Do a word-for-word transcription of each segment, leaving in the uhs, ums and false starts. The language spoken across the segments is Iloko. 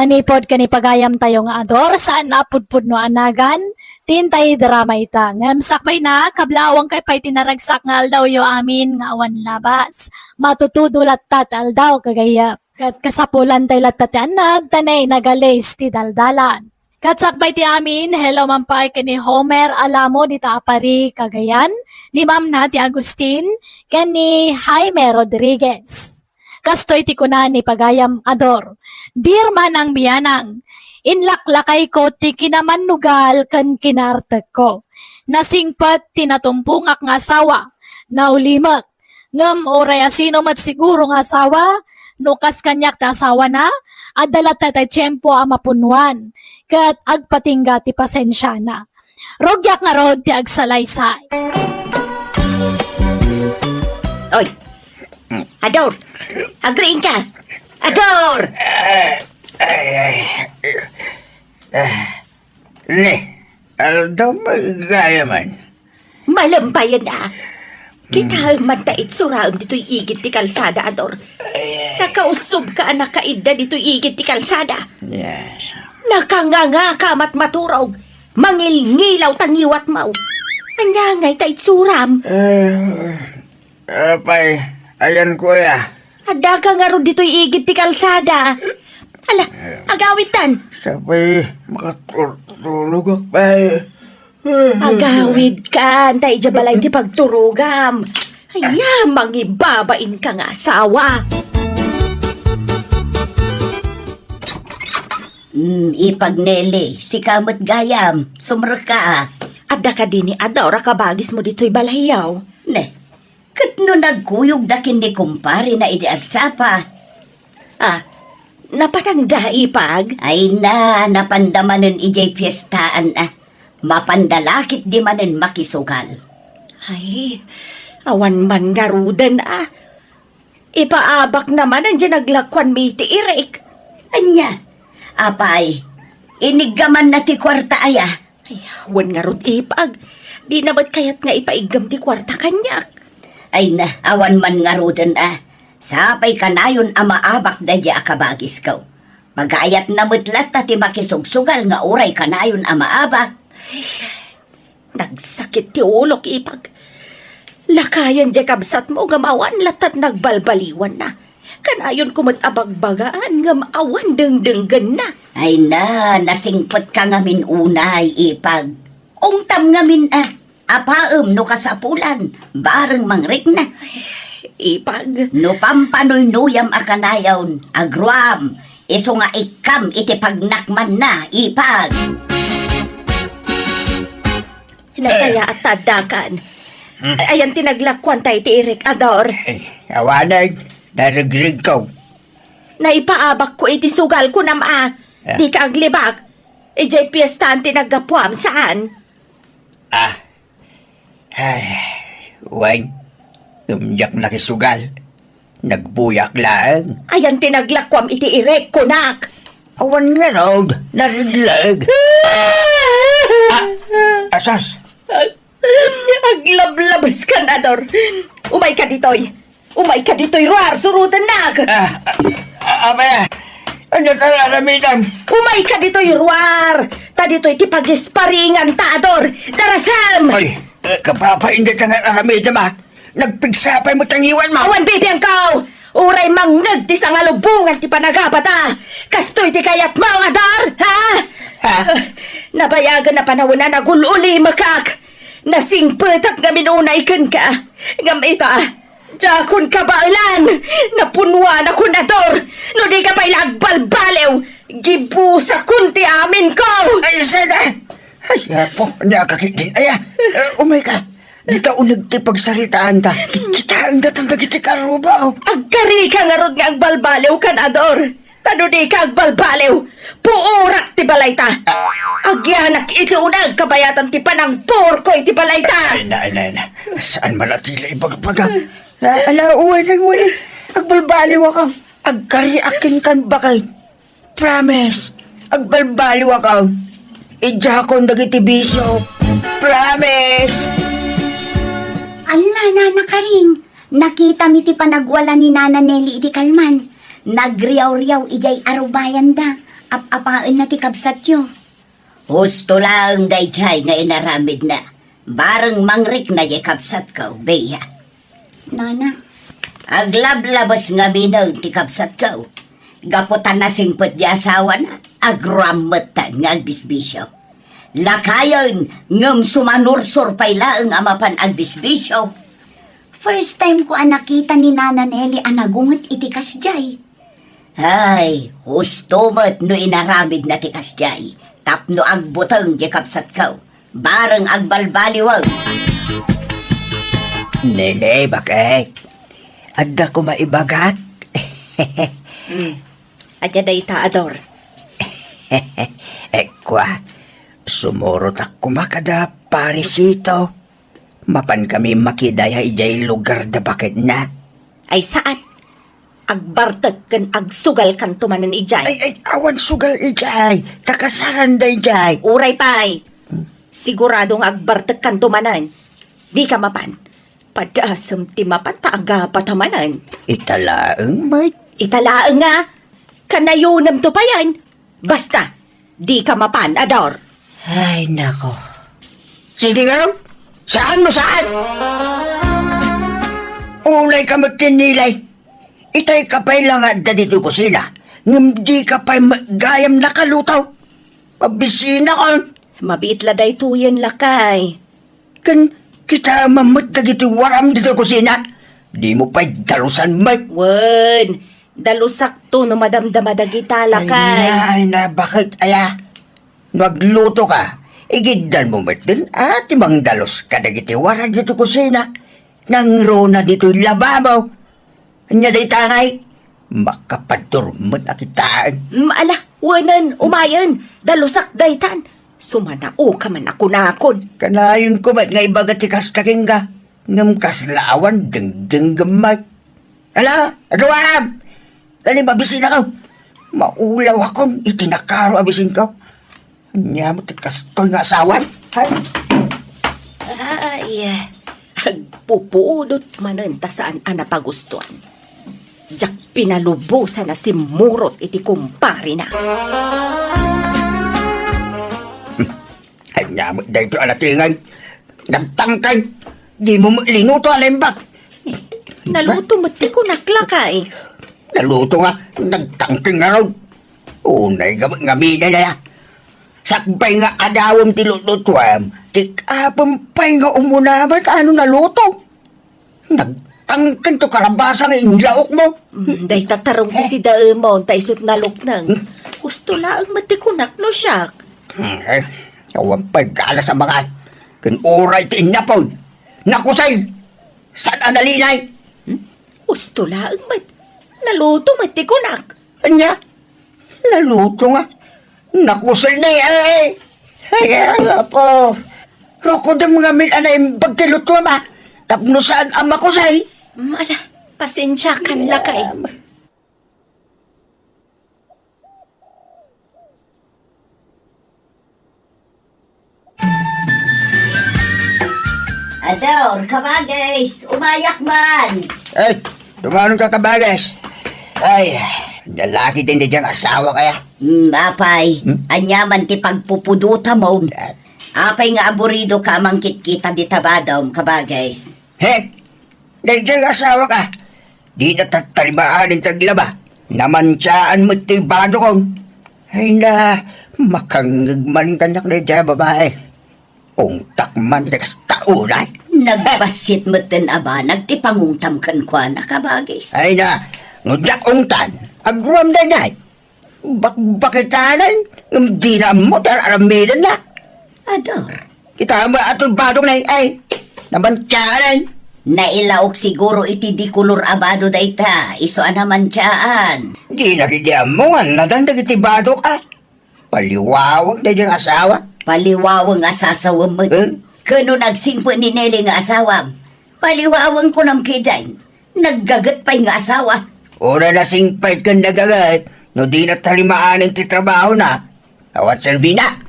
Manipod ken ni pagayamtayo nga Ador, saan a pudpudno a nagan, ti intay drama ita. Ngem sakbayna, kablaawankayo pay ti naragsak nga aldawyo amin nga awan labas. Matutudo latta ti aldaw, kagayam. Ket kasapulan tay latta ti annad, ta nay nagalis ti daldalan. Ket sakbay ti amin, hello man pay ken ni Homer Alamo dita a Pari, Cagayan, ni Mamna ti Agustin, ken ni Jaime Rodriguez. Kastoy ti kuna ni pagayam Ador, "Dear Manang Bianang, inlaklakayko ti kinamannugal ken kinaartekko. Nasingpet ti natumpongak nga asawa, naulimek. Ngem uray asino met siguro nga asawa, no kas kaniak ti asawana, adda latta tay tiempo a mapunnoan, ket agpatingga ti pasensiana. Rugiak ngarud ti agsalaysay." Oy, Ador! Agriingka! Ador! Ay, ay, ay. Ah, ne, aldaw, magayam man. Malem payen a. Kitaem man ta itsuraem ditoy igid ti kalsada, Ador. Ay, ay. Nakausubka a nakaidda ditoy igid ti kalsada. Yes. Nakangangaka met maturog. Mangilngilaw ta ngiwatmo. Ania ngay ta itsuram? Eh, apay, ayanko aya. Addaka ngarud ditoy igid ti kalsada. Ala, agawidtan. Sapay, makaturturogak pay. Agawidkan, ta idiay balay ti pagturogam. Aya, mangibabainka nga asawa. Mm, Ipag Nelly, sika met gayam, sumrekka a. Adda kadi ni Ador a kabagismo ditoy balayyo? Ne, ket no nagkuyogda ken ni kumparena idi agsapa? Ah, napananda, Ipag? Ay na, napanda manen idiay piestaan a. Mapanda la ketdi manen makisugal. Ay, awan man ngaruden a. Ipaabakna manen diay naglakuanmi iti irik. Ania? Apay, iniggamanna ti kuarta aya? Ay, wen ngarud, Ipag. Dina met kayat nga ipaiggam ti kuarta kaniak. Ay na, awan man ngaruden a. Sapay kanayon a maabak daydiay a kabagisko. Pagayatna met latta ti makisugsugal nga uray kanayon a maabak. Nagsakit ti ulok, Ipag. Lakayen diay kabsatmo ngem awan latta ti nagbalbaliwanna. Kanayonko met a bagbagaan ngem awan dengdenggenna. Ay na, nasingpetka ngamin unay, Ipag. Ungtam ngamin a, apaem no kasapulan, bareng mangrikna. Ipag. No pampanuynuyam a kanayon, agruam, isu nga ikkam iti pagnakmanna, Ipag. Nasayaat ta addakan. Hmm. Ay, ayan ti naglakuanta iti irik, Ador. Ay, awanen, naregregko. Naipaabakko iti sugal, kunam a. Ah. Dika aglibak. Idiay piestaan ti naggapuam, saan? Ah. Ay, wen, ngem diak nakisugal. Nagbuyak laeng. Ayan ti naglakuam iti irik, kunak. Awan ngarud, naregleg. Ah, asas. Aglablabeskan, Ador. Umayka ditoy. Umayka ditoy, ruar, surotennak. Ah, ah, ah, apay, ania ti ar-aramidem? Umayka ditoy, ruar. Ta ditoy ti pagisparinganta, Ador. Darasem! Ay, eh, kapapainda ti ar-aramidem, ah. Nagpigsa pay met ti ngiwanmo. Awan bibiangko! Uray mangngeg ti sangalubongan ti panagabata. Kastoy ti kayatmo, Ador, ha? Ha? Nabayagen a panawen a nagul-ulimekak. Nasingpetak ngamin unay kenka. Ngem ita, diakon kabaelan. Napunnuanakon, Ador. No dika pay la agbalbaliw, gibusakon ti aminko. Ay, sida! Ay, apo, ania kakit din. Aya, eh, umayka. Dita uneg ti pagsaritaanta. Kitaen datan dagiti karrubaw. Agkarika ngarud nga agbalbaliwkan, Ador. Ta no dika agbalbaliw, puorak ti balayta. Agyanak iti uneg kabayatan ti panangpuorko iti balayta. Ay na, ay na, ay na. Saan man a ti la ibagbaga? Ah, ala, uwanan, uwanan. Agbalbaliwakon. Agkariak kenkan, baket. Promise. Agbalbaliwakon. Idiakon dagiti bisio. Promise. Alla, Nana Karing, nakitami ti panagwala ni Nana Nelly idi kalman. Nagriawriaw idiay arubayanda. ap-apaenna ti kabsatyo. Husto laeng daydiay nga inaramidna. Bareng mangrikna diay kabsatko, Bea. Nana. Aglablabes ngamin ti kabsatko. Gapu ta nasingpet diay asawana, agruam metten nga agbisbisio. Lakayen, ngem sumanursor pay laeng a mapan agbisbisio. First time ko a nakita ni Nana Nelly a nagunget iti kasdiay. Ay, husto met no inaramidna ti kasdiay, tapno agbuteng diay kabsatko, bareng agbalbaliwen. Nene, bakit? Adda koma ibagak? Hmm. Adda dayta, Ador. Ekua, sumurotak koma kada Parisito. Mapan kami makidaya idiay lugar da baketna. Ay, saan? Agbartek ken agsugalkanto manen idiay. Ay, ay, awan sugal idiay. Ta kasaranda idiay. Uray pay. Hmm. Sigurado nga agbartekkanto manen. Dika mapan. Padasem ti mapan ta agapata manen. Ita laeng, Mike. Ita laeng nga. Kanayonemto payen. Basta, dika mapan, Ador. Ay, nako. Sige nga, saan no saan? Ulayka met ken Nelly. Itayka pay la nga adda ditoy kusina. Ngem dika pay met gayam nakaluto. Pabisinakon. Mabiit la daytoyen, lakay. Ken kitaem met dagiti waram ditoy kusina. Dimo pay dalusan met. Wen, dalusakto no madamdama dagita, lakay. Ay na, ay na, bakit aya? No aglutoka, igiddanmo metten a ti mangdalus kadagiti waram ditoy kusina. Nangruna ditoy lababo. Ania dayta ngay? Makapadurmet a kitaen. Mm, ala, wenen, umayen, dalusak daytan. Sumanaoka man a kunakon. Kanayonko met nga ibaga ti kasta kenka, ngem kasla awan dengdengngem met. Ala, agawaram! Dali, mabisinakon. Maulawakon iti nakaro a bisinko. Ania met ti kastoy nga asawan? Ay. Ay, agpupudot manen ta saan a napagustuan. Diak pinalubosan a simmurot iti kumparena. Ania met daytoy a natingay? Nagtangkay. Dimo met linuto a naimbag. Naluto met ti kunak, lakay. Naluto nga, nagtangkay ngarud. Unay nga, ngamin aya. Sakbay nga adawem ti lutlutuem, ti apem pay nga umuna met a no naluto. Nagtangkay ti kalabasa nga inlaokmo. Mm, dayta tarong ti sidaemon, ta isut' nalukneng. Hmm? Husto laeng met ti kunak no siak. Hmm, eh, awan pay galas a mangan. Ken uray ti innapoy. Nakusel. Saan a nalinay? Hmm? Husto laeng met. Naluto met ti kunak. Ania? Naluto nga. Nakusel ni, eh. Ay, Apo. Rukodem ngamin a naimbag ti lutuem, a. Tapno saan a makusel. Mm, ala, pasensiakan, lakay. Ador, kabagis, umayak man. Eh, tumanon ka, kabagis. Ay, nalaki din di diyang asawa kaya. Hmm, apay, hmm? Ania man ti pagpupudutamon? Ah. Apay nga aburidoka a mangkitkita dita badom, kabagis? He? Daydiay nga asawak, a, dina tattalimaan ti aglaba. Namantiaan met ti badokon. Ay na, makangngeg man kaniak daydiay a babai. Ungtak man ti kasta unay. Nagbassit metten a banag ti pangungtam kenkuana, kabagis. Ay na, no diak ungtan, agruam daydiay. Bakbakitanan, ngem dina ammo ti ar-aramidenna. Ador. Kita mo ato badok na, ay, namantiaan. Nailaok siguro iti dikolor a bado dayta, isu a namantiaan. Dina ketdi ammo nga nadan dagiti badok, a. Paliwawang daydiay nga asawa. Paliwawang a sasawem met. Eh? Ken no nagsingpet ni Nelly nga asawam, paliwawang kunam ketdin. Naggaget pay nga asawa. Uray nasingpet ken nagaget, no dina talimaan ti trabahona, awan serbina.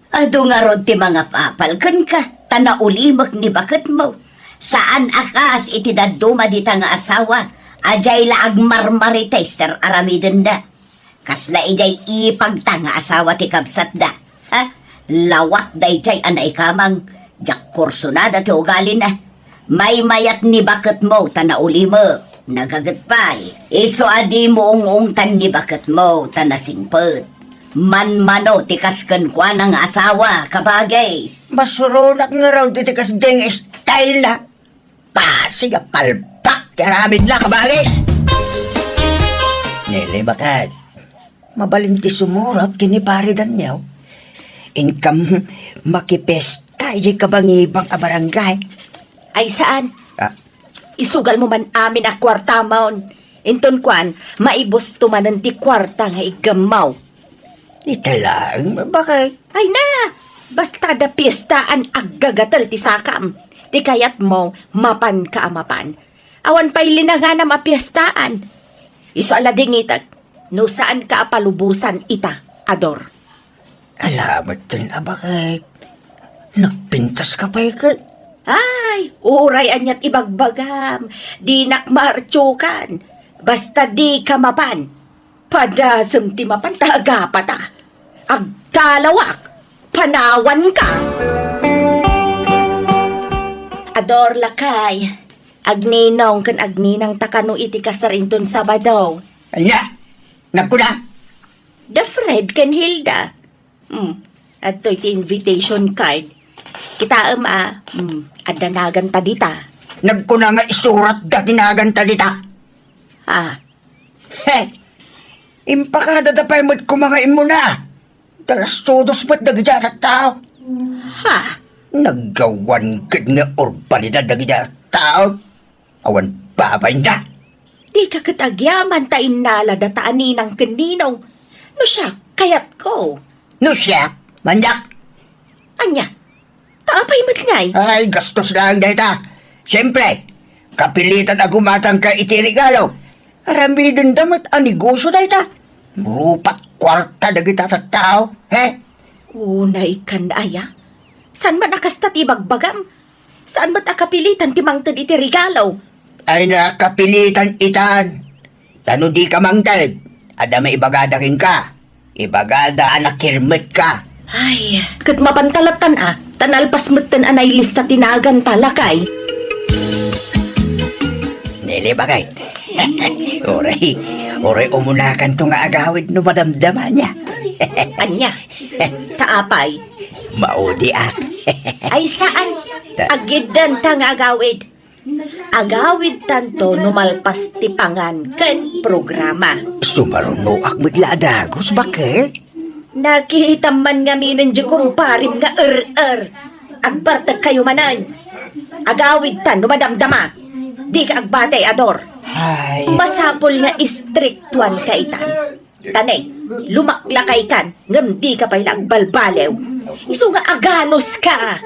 Adu ngarud ti mangapapal kenka, ta naulimek ni baketmo. Saan a kas iti dadduma dita nga asawa, a diay la agmarmarites ti ar-aramidenda. Kasla idiay ipagta nga asawa ti kabsatda. Ha? Lawak daydiay a naikamang, diak kursunada ti ugalina. Maymayat ni baketmo ta naulimek. Nagaget pay, isu a dimo ung-ungtan ni baketmo ta nasingpet. Manmano ti kas kenkuana nga asawa, kabagis. Masuronak ngarud iti kasdiay nga style na. Pasig a palpak ti aramidna, kabagis. Nele, baket. Mabalin ti sumurot ken ni Pare Daniel. Inkam makipesta idiay kabangibang a barangay. Ay, saan? Ah. Isugalmo man amin a kuartamon. Inton kuan, maibusto manen ti kuarta nga iggammaw. Ita laeng, baket. Ay na! Basta da piestaan, aggagatel ti sakam. Ti kayatmo, mapanka a mapan. Awan pay linanganam a piestaan. Isu a ladingitek, no saanka a palubosan ita, Ador. Ala metten a baket. Nagpintas ka pay ket. Ay, uray aniat ibagbagam. Dinak maartiokan. Basta dika mapan. Padasem ti mapan ta agapata. Agtalawak. Panawanka. Ador, lakay. Agninong ken agninang ta kano iti kasar inton Sabado. Ania? Nagkuna? Da Fred ken Hilda. Hmm. Adtoy ti invitation card. Kitaem a, hmm, adda naganta dita. Nagkuna nga isuratda ti naganta dita. Ah. He. Impakadada pay met koma nga immuna. Talastudos met dagiti a tattao. Ha? Naggawan ket nga urbanidad dagiti a tattao. Awan babainda. Dika ket agyaman ta innalada ta a ninang ken ninong. No siak, kayatko. No siak, manyak. Ania? Ta apay met ngay? Ay, gastos laeng dayta. Siempre, kapilitan a gumatangka iti regalo. Aramidenda met a negosio dayta. Rupat kuarta dagita tattao, he? Unay kan aya? Saan man a kasta ti ibagbagam? Saan met a kapilitan ti mangted iti regalo? Ay, nakapilitan itan. Ta no dika mangted, adda maibagada kenka. Ibagada a nakirmetka. Ay, ket mapanta lattan a, ta nalpas metten a nailista ti naganta, lakay. Nele, baket. Uray, uray umunakanto nga agawid no madamdama niya. Ania? Ta apay? Maudiak. Ay, saan? Ta- Agiddanta nga agawid. Agawidtanto no malpas ti pangan ken programa. Sumarunoak met la a dagus, baket. Nakitam man ngaminen di kumparim nga er-er. Agbartekkayo manen. Agawidtan no madamdama. Dika agbati, Ador. Ay. Masapul nga istriktuanka itan. Ta ne, lumaklakaykan, ngem dika pay la agbalbaliw. Isu nga aganuska.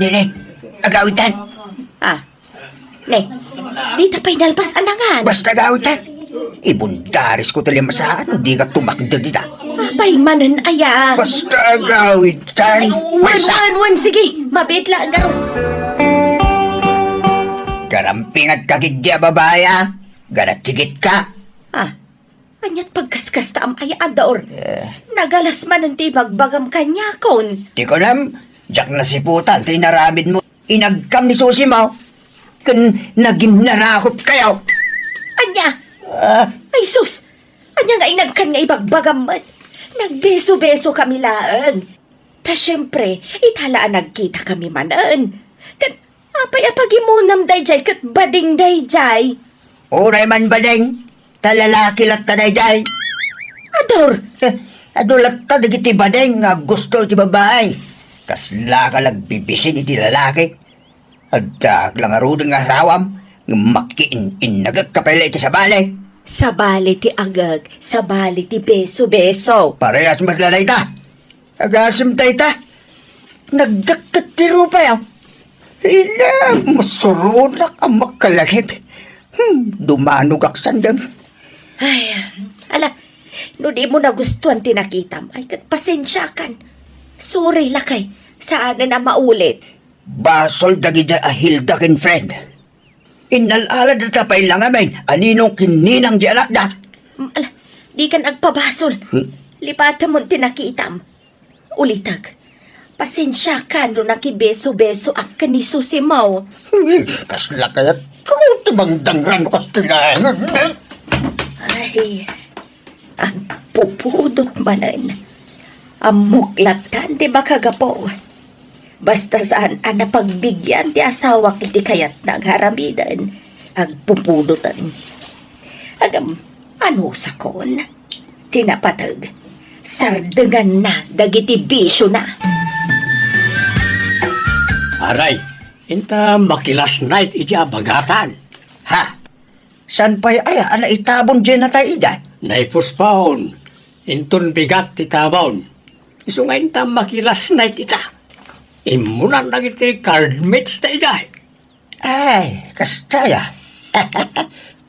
Nene, agawidtan. Ah. Ne, dita pay nalpas a nangan. Basta agawidtan. Ibundarisko ti limasaan, dika tumakder dita. Apay manen aya? Basta agawidtan. Ay, wen, wen, wen, sige. Mabiit la, ngarud. Garampingatka ketdi a babai, a. Garatigit ka. Ah, aniat pagkaskasta am ay, Ador? Eh. Nagalas manen ti ibagbagam kaniakon. Ti kunam, diak nasiputan ti inaramidmo. Inagkam ni Susi mo, ken naginnarakop kayo. Ania? Ah. Ay, sus! Ania nga inagkan nga ibagbagam met? Nagbeso-beso kami laeng. Ta siempre, ita la a nagkita kami manen. Ken apay a pagimonam daydiay ket bading daydiay? Uray man bading, ta lalaki latta daydiay. Ador! Heh, adu latta dagiti bading nga aggusto iti babai. Kasla ka nagbibisin iti lalaki. Addaak la ngaruden nga asawam, ngem makiin-innagek ka pay la iti sabali. Sabali ti agek, sabali ti beso-beso. Parehas met la dayta. Agasem dayta. Nagdakket ti rupay, a. Ina, masuronak a makalagip. Hmm, dumanogak sandem. Ay, ala, no di mo nagustuhan ti nakitam, ay ket pasensiakan. Sorry, lakay. Saanen a maulit. Basol dagiti a Hilda ken Fred. Innal-aladda pay la ngamin a ninong ken ninang di anakda. Mm, ala, dikan agpabasol. Hmm? Lipatemon ti nakitam. Ulitek, pasensiakan no nakibeso-besoak ken ni Susimo. Uy, kasla kayat ko ti mangdangran no kastilan. Ay, agpupudot manen. Ammok lattan ti makagapu. Basta saan a napagbigian ti asawak iti kayatna nga aramiden, agpupudoten. Agam, ano sakon? Ti napateg, sardenganna dagiti bisiona. Aray, inta makilasnight iti abagatan. Ha? Saan pay aya a naitabon diay natay ida? Naipuspaon. Inton bigat ti tabon. Isu nga inta makilasnight ita. Immunan dagiti card mates ta ida. Ay, kasta aya.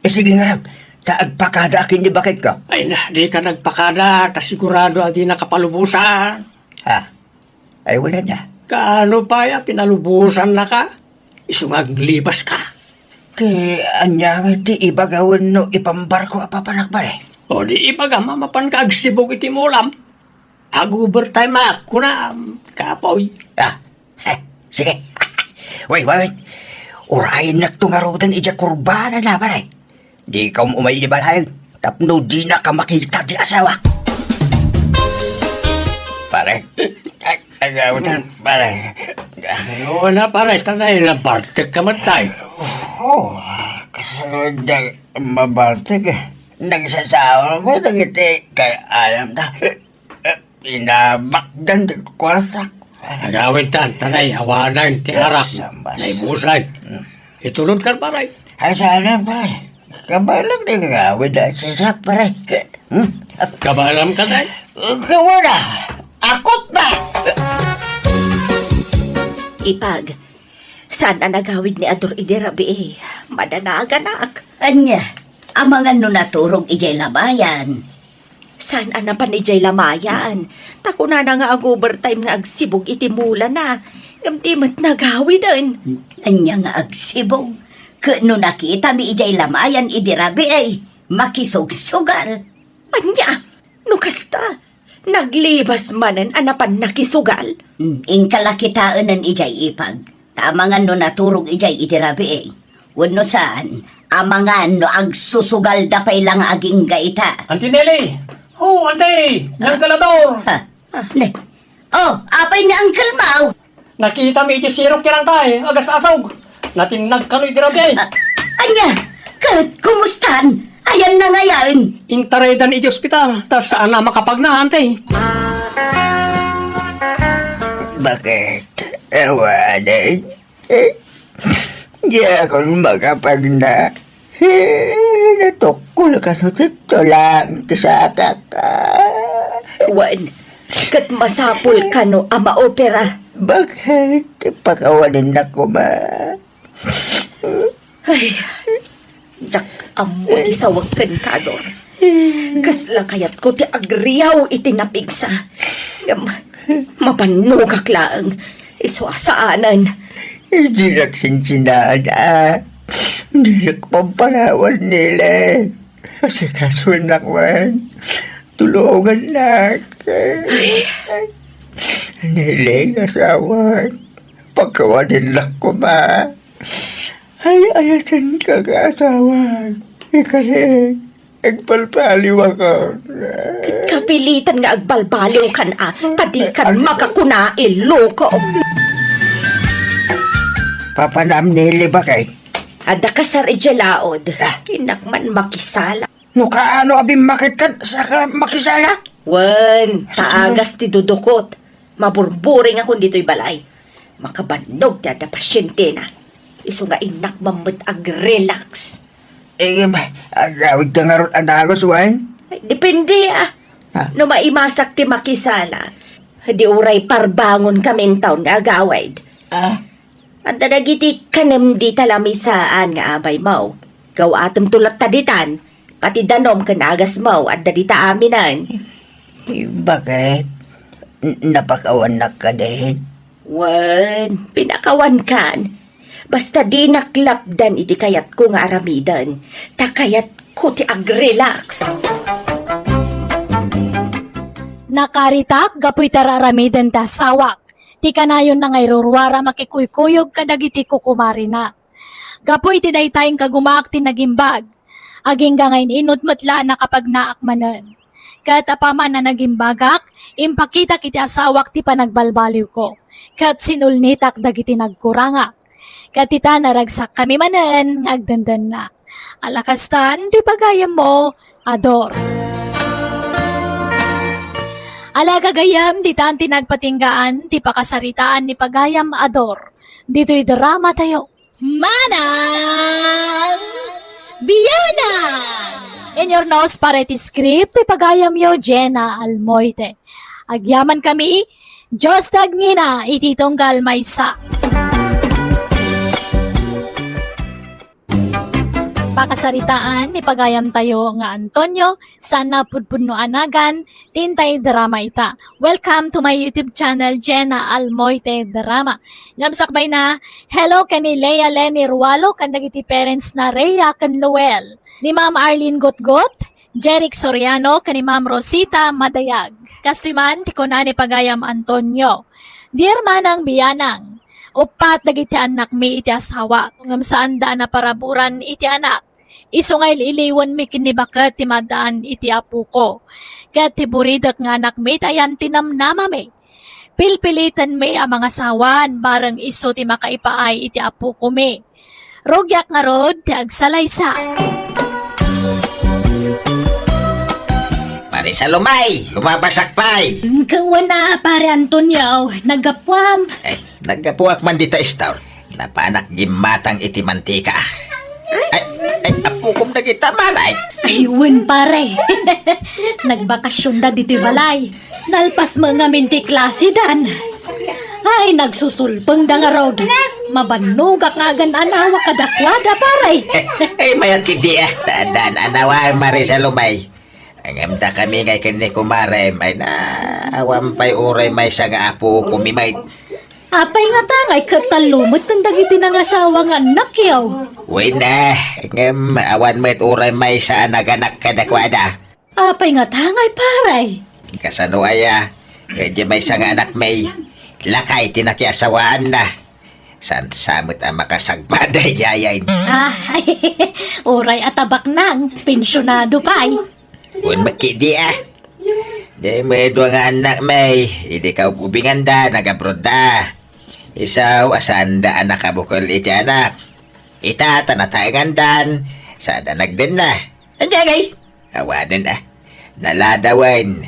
Eh, sige ngarud, ta agpakadaak ken ni baketko. Ay na, dika nagpakada, ta sigurado a dina kapalubosan. Ha? Ay, wala na. Kaano pay a pinalubosannaka? Isu nga aglibaska. Ti ania nga ti ibagawen no ipambarko a papanak, pare? O di ibagam a mapanka agsibog iti mulam. Ag-overtime ak, kunam, kapoy. Ah, eh, sige. Wait, wait, wait. Urayennakto ngaruden idiay kurbana na, pare. Dika umay idiay balay tapno dinaka makita ti asawak. Pare. Ay, ay, ay, pare. Ay, wala, pare. Tanay, nabartek ka man, tay. Oh, kasano da mabartek, eh? Nagsasawa mo dagiti kay alam da. Eh, pinabakdan ti kwartak. Agawid tan, tanay, awanan ti arak. Sambas. Naibusan. Mm. Itulod kan, pare. Ay, sana, pare. Kabaelam ti nga awid a sisak, pare. Hmm? Kabaelam ka, tay? Kawana. Akot na. Ipag, saan a nagawid ni Ador idi rabii? Madanaganak. Ania, amangan no naturog idiay lamayan. Saan a napan idiay lamayan? Ta kunana nga ag-overtime nga agsibog iti mulana. Ngem di met nagawiden. Ania nga agsibog? Ket no nakitami idiay lamayan idi rabii, makisugsugal. Ania? No kasta, naglibas manen a napan nakisugal? Hmm, inka la kitaenen idiay ipag. Ta amangan no naturog idiay idi rabii. Wenno saan, amangan no agsusugalda pay la nga agingga ita. Auntie Nelly! Oh, Auntie! Nang kalador! Ha? Ne? Oh, apay ni Uncle Mau? Nakitami iti sirok ken Auntie, agasasog. Natinnag kano iti rabii. Ah, ania? Ket kumustan? Ayanna ngayen? Intaraydan iti ospital, ta saan a makapagna, Auntie. Bakit? Awanen? Eh, diakon makapagna. Eh, natukkol kano ti tulang ti sakak. Ah. Wen, ket masapul kano a maopera. Bakit? Pakawanennak koma. Ay, diak ammo ti sawek kenka, Ador. Kasla kayatko ti agriaw iti napigsa. Ngem, mapannogak laeng. Isu a saanen. Dinak sinsinaan, a. Dinak pampanawan, Nele. Asikasoennak man. Tulongannak. Ay. Nele, nga asawan. Pakawanennak koma. Ay, ayatenka nga asawan. Ikari, agbalbaliwakon. Ket kapilitan nga agbalbaliwkan a, ta dikan makakuna, iloko. Papanam ni Libakay. Adda kasar idiay laod. Ah. Innak man makisala. No kaano a bimmaketkan, saka makisala? Wen, ta agas ti dudukot. Maburburingakon ditoy balay. Makabannog ti adda pasientena. Isu nga innak man met ag-relax. Eh, agawidka ngarud a dagus, wen? Ay, depende, ah. Ha? No maimasak ti makisala, di uray parbangon kami intawn nga agawid. Ah? Adda dagiti kanem dita lamisaan nga abaymo. Gaw-atemto latta ditan, pati danom ken agasmo, adda dita aminen. Bakit? N-, napakawannak kadin? Wen, pinakawankan. Basta dinak lapdan iti kayatko nga aramiden, ta kayatko ti agrelax. Nakaritak gapu iti ar-aramiden ti asawak, ti kanayonna nga iruruar a makikuykuyog kadagiti kukumarina. Gapu iti dayta, inkagumaak ti nagimbag. Agingga nga in-inut met la a nakapagnaak manen. Ket apaman a nagimbagak, impakitak iti asawak ti panagbalbaliwko, ket sinulnitak dagiti nagkurangak. Ket ita, naragsakkami manen nga agdendenna. Ala kastan ti pagayammo, Ador. Ala gagayam, ditan ti nagpatinggaan ti pakasaritaan ni pagayam, Ador. Ditoy drama tayo. Manang Bianang! In your nose para iti script, ti pagayamyo, Jenna Almoite. Agyaman kami, Diyos ti agngina iti tunggal maysa. Pakasaritaan ni pagayam tayo nga Antonio, saan a pudpudno a nagan, ti intay drama ita. Welcome to my YouTube channel, Jenna Almoite Drama. Ngem sakbayna, hello ken ni Lea Leni Rualo ken dagiti parents na Rhea ken Loel. Ni Ma'am Arlene Gotgot, Jeric Soriano ken ni Ma'am Rosita Madayag. Kastoy man ti kuna ni pagayam Antonio. Dear Manang Bianang, uppat dagiti annakmi iti asawak, ngem saanda a naparaburan iti anak. Isu nga il-iliwenmi ken ni baket ti maddaan iti apoko. Ket ti buridek nga anakmi ti ayan ti namnamami. Pilpilitenmi a mangasawan bareng isu ti makaipaay iti apokomi. Rugiak ngarud ti agsalaysa. Pare Salomay, lumabasak pay. Kawan a, Pare Antonio, naggapuam. Ay, naggapuak man dita istor. Napanak gimmatang iti mantika. Ay, ay, apokom dagita, Manay. Ay, wen, pare. Nagbakasyonda ditoy balay. Nalpas met ngamin ti klasidan. Ay, nagsusulpengda ngarud. Mabannogak nga agan-anawa kadakuada, pare. Ay, mayat kidi, ah. Adan anawa, Mare Salomay. Ngem dakami ngay ken ni kumarem, ay na, awan pay uray maysa nga apokomi met. Apay ngata ngay ket tallo metten dagiti nangasawa nga annakyo? Wen, eh, ngem awan met uray maysa a naganak kadakuada. Apay ngata ngay, pare? Kasano aya? Ket diay maysa nga anakmi, lakay ti nakiasawaanna. Saan sa met a makasagpa daydiay? Ah, uray a tabaknang, pensionado pay. Wen met kidi, ah. Diay met dua nga annakmi, idi kaub-ubinganda, nag-abroadda. Isu a saanda a nakabukel iti anak. Ita ta nataengandan, saanda nagdenna. Ania ngay? Awanen, ah. Naladawen.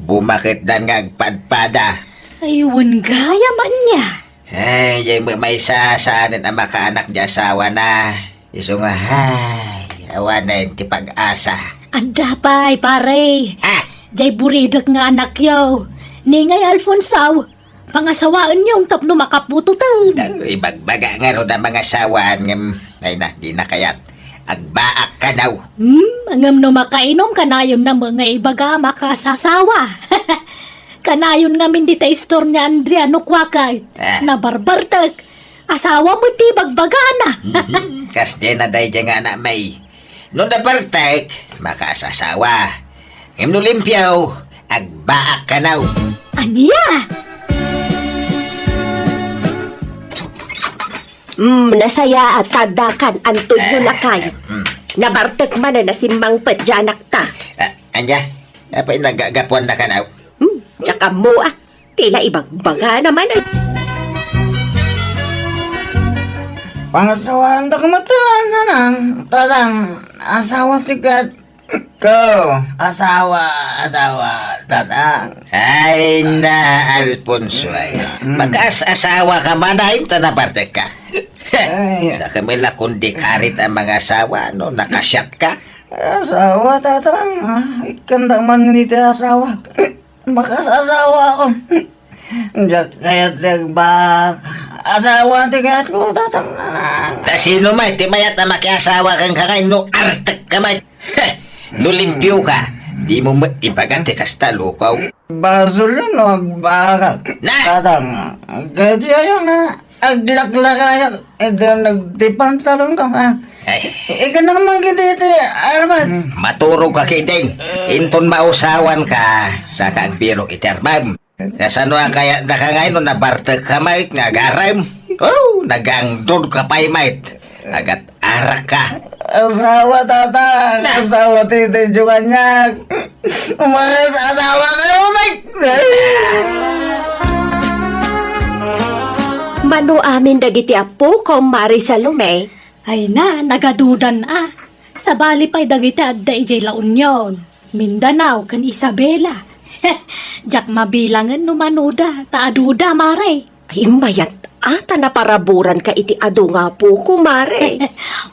Bumaketdan nga agpadpada. Ay, wen gayam ania? Ay, diay met maysa saanen a makaanak diay asawana. Isu nga, ay, awanen ti pag-asa. Adda pay, pare. Ah! Diay buridek nga anakyo. Ni ngay Alfonso, pangasawaenyo tapno makaputoten. Ibagbaga ngarud a mangasawaan ngem, ay na, dina kayat. Agbaak kano. Hmm, ngem no makainom, kanayonna met nga ibaga a makasasawa. Kanayon ngamin dita istor ni Andrea no kua ket, ah, nabarbartek. Asawa met ti ibagbagana. Mhm. Kasdiay na daydiay nga anakmi. No nabartek, makaasasawa. Ngem no limpio, agbaak kano. Ania? Mm, nasayaat ta addakan, Antonio, eh, lakay. Mm. Nabartek manen a simmangpet diay anakta. Ah, ania? Apay nagagapuan na kano? Hmm, diak ammo, ah. Ti la ibagbagana manen. Pangasawaandak met, Nanang, Tatang, asawa ti ket. Ko, asawa, asawa, Tatang. Ay na, Alfonso, ay. Hmm. Makaas-asawa ka man, ay, ta nabartek ka. Ay. Sa kami la kundi karit ang mga asawa, no? Nakasiat ka. Asawa, Tatang, ah. Ikkandak man iti asawa. Makasasawaak. Diak kayat ti agbaak. Asawa ti kayatko, Tatang. Ta sino met ti mayat a makiasawa kenka ngay no artek ka met? Heh, no limpio ka, dimo met ibaga ti kasta, lukaw. Basol no agbaak. Na! Tatang, kadi ayo na. aglaklakayak, iti nagtipantalon ka, ha? Ay. Ika naman giti iti armat. Hmm. Maturog ka, kidin. Inton mausawan ka, saka agbirok iti armam. Kasano a kayat daka ngay no nabartek ka, mait, nga agarem? Oh, nagangdod ka pay, mait. Agat arak ka. Asawa, tata. Na. Asawa, titi, jukanyak. Mas asawa ka, Rubik. Mano amin dagiti appo, Mare Salome? Ay na, nagadudan a. Sabali pay dagiti adda idiay La Union, Mindanao, ken Isabela. Diak mabilangen no manoda, ta aduda, Mare. Ay, mayat a, ta naparaburan ka iti adu nga apoko, Mare.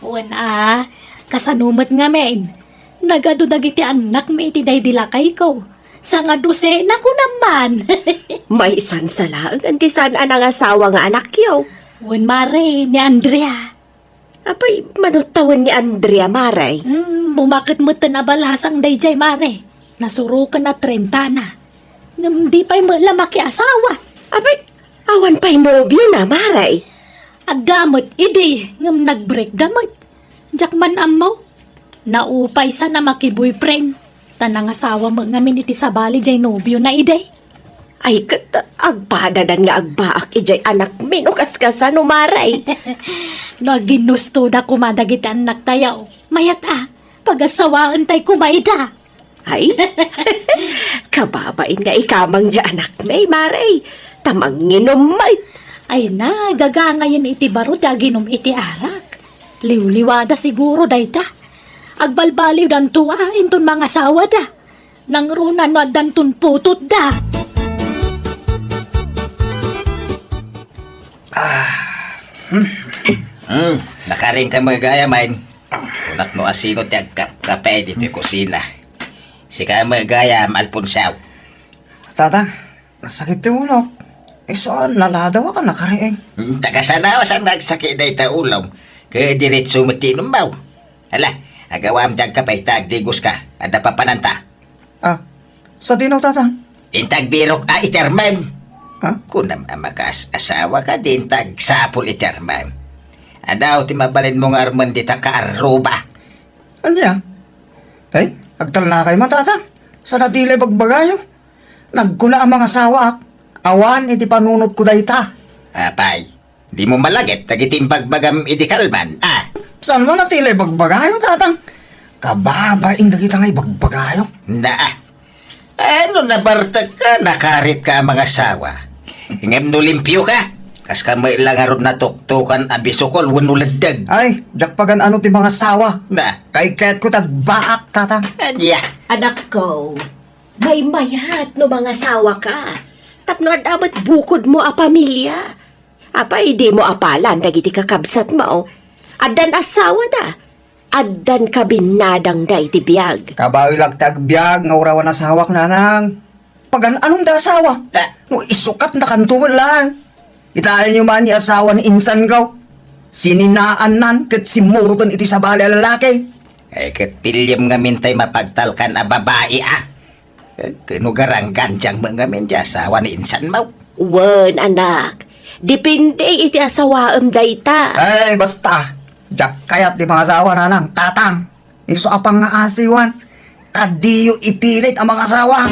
Wen a, kasano met ngamin? Nagadu dagiti annakmi iti daydi lakayko. Sangadusena kunam man. Maisansa laeng ti saan a nangasawa nga anakyo. Wen, Mare, ni Andrea. Apay, mano tawen ni Andrea, Mare? Hmm, bumaket metten a balasang daydiay, Mare. Nasuroken a trenta na. Ngem di pay met la makiasawa. Apay, awan pay nobio na, Mare? Adda met idi, ngem nagbreak da met. Diak man ammo. Naupaysan a makiboyfriend. Ta nangasawa met ngamin iti sabali diay nobio na idi. Ay, ket agpadadan nga agbaak idiay anakmi no kaskasano, Mare. No aginnustoda koma dagiti annaktayo, mayat a, pagasawaentay koma ida. Ay, kababain nga ikamang diay anakmi, Mare. Ta manginom met. Ay na, gagangayen iti baro ti aginum iti arak. Liwliwada siguro dayta. Agbalbaliwdanto a inton mangasawada. Nangruna no addanton putotda. Hmm, nakaring ka met gayam, Mare. Kunak no asino ti agkapkape ditoy kusina. Sika met gayam, Alfonso. Tata, sakit ti ulok. Isu a naladaw a nakariing. Hmm, ta kasano a saan nga agsakit dayta ulom? Ket diretso met ti inummo. Hala, agawam ti agkape ta agdigoska. Adda papananta. Ah, sadino, Tatang? Inta agbirok a iti armam. Ha? Kunam a makaas-asawa ka, di inta agsapul iti armam. Adaw ti mabalinmo nga armen dita kaarruba. Ania? Ay, agtalnakay man, Tatang. Saan a ti la ibagbagayo? Nagkuna a mangasawaak. Awan iti panunotko dayta. Apay, dimo malagip dagiti imbagbagam idi kalman, a? Saan man a ti la ibagbagayo, Tatang? Kababain dagita nga ibagbagayo. Naa. Ano, nabartek ka, nakarit ka a mangasawa? Ngem no limpio ka, kas ka met la ngarud natuktokan a bisukol wenno leddeg. Ay, diak pagan-ano ti mangasawa. Na. Kay kayatko ti agbaak, Tatang. Ania? Anakko, maymayat no mangasawa ka. Tapno adda met bukodmo a pamilia. Apay, dimo apalan dagiti kakabsatmo? Addan asawada. Addan kabinnadangda iti biag. Kabaelak ti agbiag nga urawan asawak, Nanang. Pagan-anom ti asawa? Ah. No isukatnakanto met laeng. Itaenyo man ni asawa ni insanko. Sininaannan ket simmuroten iti sabali a lalaki. Ay, ket piliem ngamin tay mapagtalkan a babai, a. Eh, ket no garanggandiang met ngamin ti asawa ni insanmo? Wen, anak. Depende iti asawaem dayta. Ay, basta. Diak kayat ti mangasawa, Nanang, Tatang. Isu a pangngaasiwan. Kadiyo ipilit a mangasawa.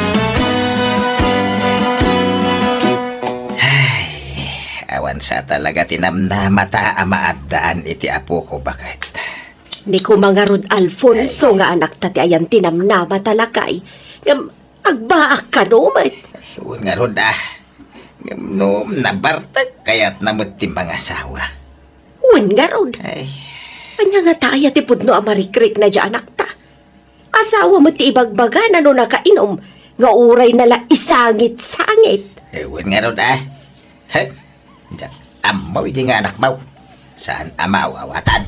Ay, awan sa talaga ti namnamata a maaddaan iti apoko, baket. Ni koma ngarud, Alfonso, ay, nga anakta ti ayan ti namnamata, lakay. Ngem agbaak kano met? Wen ngarud, a. Ngem no nabartek, kayatna met ti mangasawa. Wen ngarud. Ay. Ania ngata aya ti pudno a marikrikna diay anakta? Asawa met ti ibagbagana no nakainom, nga urayna la isangit-sangit. Eh, wen ngarud, a. He? Diak ammo idi nga anakmo. Saan a maawatan.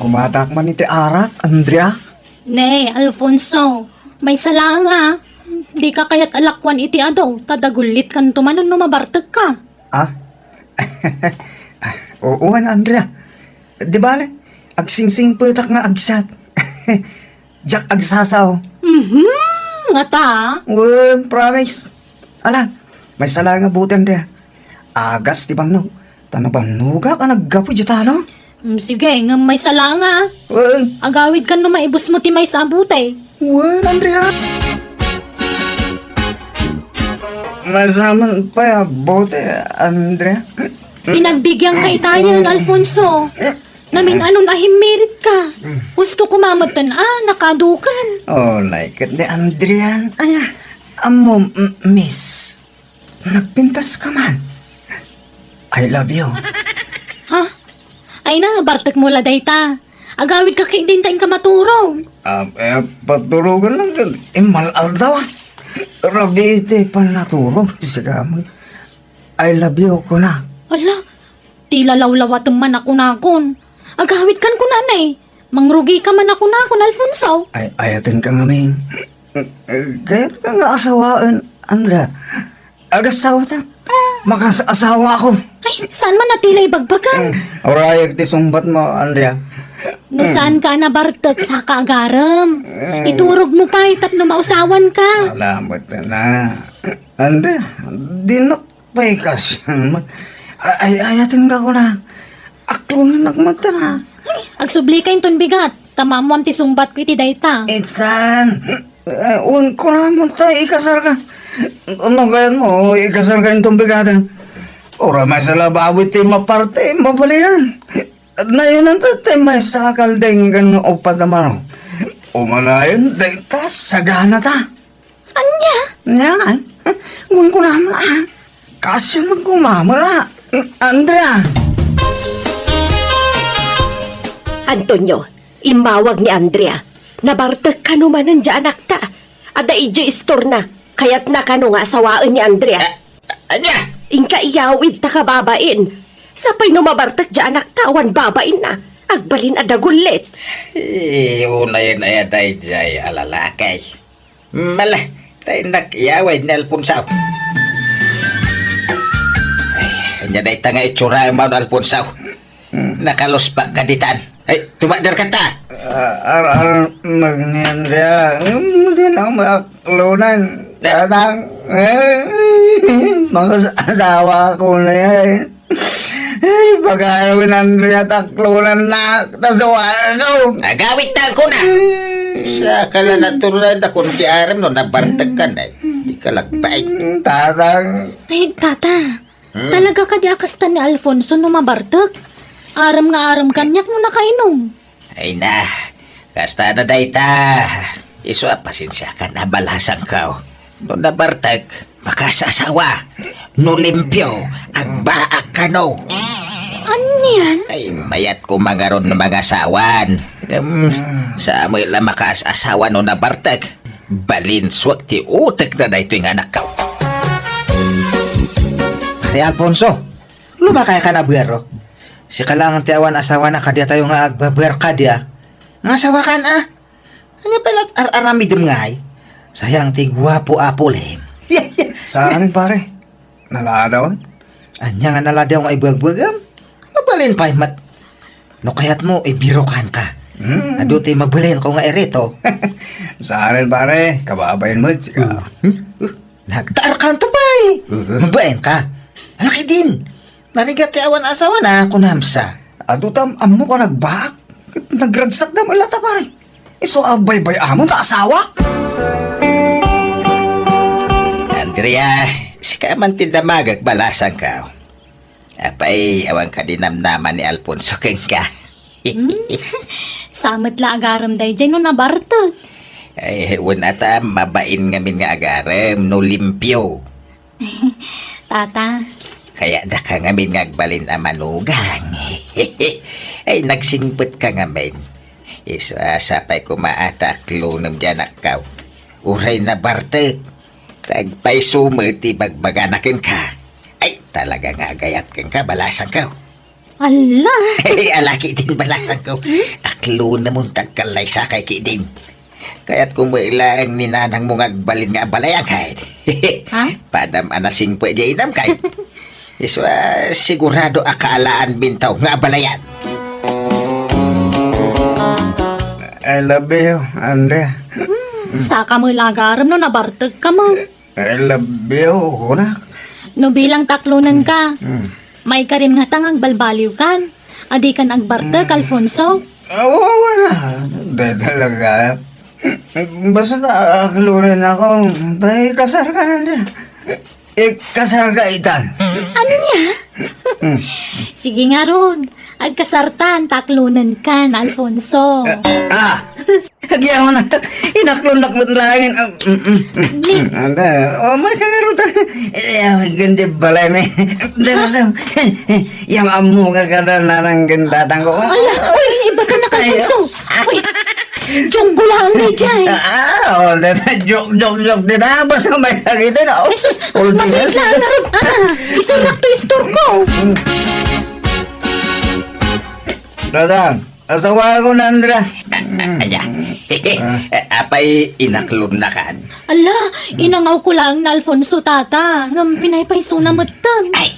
Gumatak man iti arak, Andrea. Ne, Alfonso, maysa laeng a. Dika kayat a lakuan iti adu, ta dagulitkanto manen no mabartekka. Ah? Ah, oo, Andrea. Di bale, agsingsingpetak nga agsat. Diak agsasao. Mhm, ngata? Wen, promise. Ala, maysa laeng a buti, Andrea. Agas ti bannog. Ta nabannogak a naggapu diay talon. Mm, sige, ngem maysa laeng a. Wen. Agawidkan no maibusmo ti maysa a bote. Wen, Andrea. Maysa man pay a bote, Andrea. Pinagbigyan ka itayen, Alfonso. Namin-anon a himmirit ka. Gusto ko mametten a nakadukan. Oh, like it ni Andrea. Ay, ah, ammo, m-, miss. Nagpintas ka man. I love you. Ha? Ay na, bartek mo la dayta. Agawid ka kay dinta inka maturog. Ah, eh, paturogan lang din. Eh, mal-aldaw, ah. Rabii ti pannaturog, sika mo. I love you, kuna. Ala, ti lalawlawatem man a kunakon. Agawid kan kunanay. Mangrugi ka man a kunakon, Alfonso. Ay, ayaten ka ngamin. Kayat ka nga asawaen, Andrea. Agasawata. Makas-asawa ako. Ay, saan man a ti la ibagbaga? Urayag ti sungbat mo, Andrea. No saan ka a nabartek, saka agarem. Iturog mo pay tapno mausawan ka. Salamat na. Andrea, di na Pay kas, ay, ay, ayaten ka kuna. Aklonen ak met a. Ay, agsubli ka inton bigat. Ta maammoam ti sungbat ko iti dayta. Itan, eh, wen kuna met a ikasar ka. No kayat mo, ikasar ka inton bigaten. Uray maysa la bawi ti maparte, mabalinan. Nayonan ta ti maysa a kalding ken uppat a manok. Umanayon, dayta, sagana ta. Ania? Ania? Wen kunam, ah. Kasano gumamala? Andrea. Antonio, immawag ni Andrea. Nabartek kano manen diay anakta. Adda idiay istorna. Kayatna kano nga asawaen ni Andrea. A-, ania? Inka iyawid ta kababain. Sapay no mabartek diay anakta awan babainna. Agbalin a dagullit. Eh, unay-unay a daydiay a lalaki. Mala, ta innak iyawid ni Alfonso. Ay, ania dayta nga itsuraem, Alfonso? Hmm. Nakaluspak ka ditan. Ay, tumakder ka ta. Ah, ar-, ar-, magnian dia. Hmm, di na ako maaklonan. Eh. Tatang. Eh, mag-asawa ko na yan. Ay, pagayawin Andrea, taklonan na, ta suwano. Agawid ta kuna. Sa kala natural da kun ti arem no nabartek ka na, eh. Di ka lagbay. Mm, tatang. Ay, tata. Hmm. Talaga kadi a kasta ni Alfonso no mabartek? Arem nga arem kaniak no nakainom. Ay na, kasta na dayta. Isu a pasensiakan a balasangko. No nabartek, makaasawa. No limpio, agbaak kano. Anian? Ay, mayat ko mangaron no mangasawan. Em, sa amoy la makaasawa no nabartek. Balinsuak ti utek na daytoy nga anakko. Pare Alfonso, lumakay ka na buero. Sika lang ti awan asawana kadiatayo nga agbabuer kadia. Nga asawa kan, ah? Ania pay la ar-aramidem ngay? Sayang ti guapo a pulem. Saan, pare? Naladawan? Ania nga naladaw nga ibuagbuagem? Mabalin pay met. No kayatmo, ibirokan ka. Hmm. Adu ti mabalin ko nga irito. Saan, pare? Kababain met, sika. Hmm? Uh, nagtaar ka anto pay? Uh-huh. Mabalin ka. Alaki din. Narigat ti awan asawana, kunam sa. Adu tam ammo ka nagbaak. Nagragsak da mala ta, pare. Isu a baybay-amon ta asawa. Andrea, sika man ti damagek balasangko. Apay, awan ka di namnama ni Alfonso kenka. Hmm? Sa met la agarem daydiay no nabartek. Ay, wen ata, mabain ngamin nga agarem no limpio. Tata. Kaya daka ngamin nga agbalin a manugang. Ay, nagsingpet ka ngamin. Isu a sapay koma a ta aklonem diay anakko. Uray nabartek. Ta agpayso met ti bagbagana kenka. Ay, talaga nga agayat kenka, balasangko. Ala! Ay, alaki din balasangko. Hmm? Aklonemon ta agkallaysakay kidin. Kayat ko met laeng ni nanangmo nga agbalin nga abalayan kay. Ha? Padam a nasingpet diay inam kay. Isu a sigurado a kaalaan mintaw nga abalayan. I love you, Andrea. Hmm, saka met la agarem no nabartek ka met. I love you, kunak. No bilang taklonenka, Hmm. maikarim ngata nga agbalbaliwkan. Adikan agbartek, Hmm. Alfonso? Aw, wala. Dahil talaga. Basta aklonen ako. Dahil kasar ka na. Eh, kasar ka, itan. Ania? Hmm. Sige ngarud. Agkasartan, taklonenkan, Alfonso. Ah! Agyaman na. Inaklon-aklon langin. Ah, mm, mm, mm, Ni- mm. Anda. Oh, may kangarot. Eh, ang ganda balay na. Dala sa, yang amu nga kada nanang ganda tangko. Ala, uy, iba ka na, Ay, Alfonso. Uy, joke ko lang, Jay. Ah, oh, dada, joke, joke, joke. Dada, basta may lagi din, oh. Jesus, Ulti bakit sa lang? Ah, isa lang to istor ko. Dadang, asawa ko na, Andra. Anya? Apay inaklon na kan? Ala, inangaw ko lang na Alfonso, tata. Ngam pinaypayso na metten. Ay,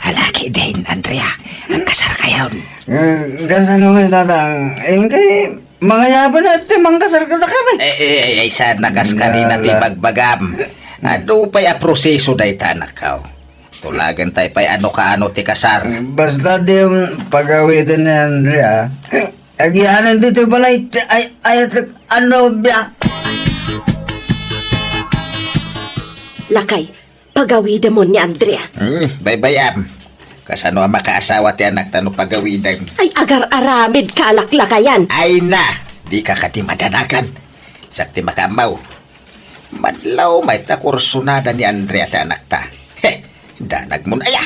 alaki din, Andrea. Agkasar kayon. Eh, kasano nga, Dadang? Eh, kay, mga yaba na, ti, mangkasar ka sa kami. Eh, eh, eh, ay, saan nakas kanina ti Nala. Bagbagam? Ano pa'y a proseso dayta, anak ko? Tulagan tayo pa'y ano kaano ti kasar. Basta di pagawiden ni Andrea. Agianan dito balay, ay, ay, ano biya? Lakay, pagawidemon ni Andrea. Hmm, baybayam. Kasano a makaasawa ti anak ta no pagawidem? Ay, agar-aramid ka, alaklakayan. Ay na, di ka kadi madanagan. Siak ti makaammaw. Madlaw mayta kursunada ni Andrea ti anakta. He, danagmon aya.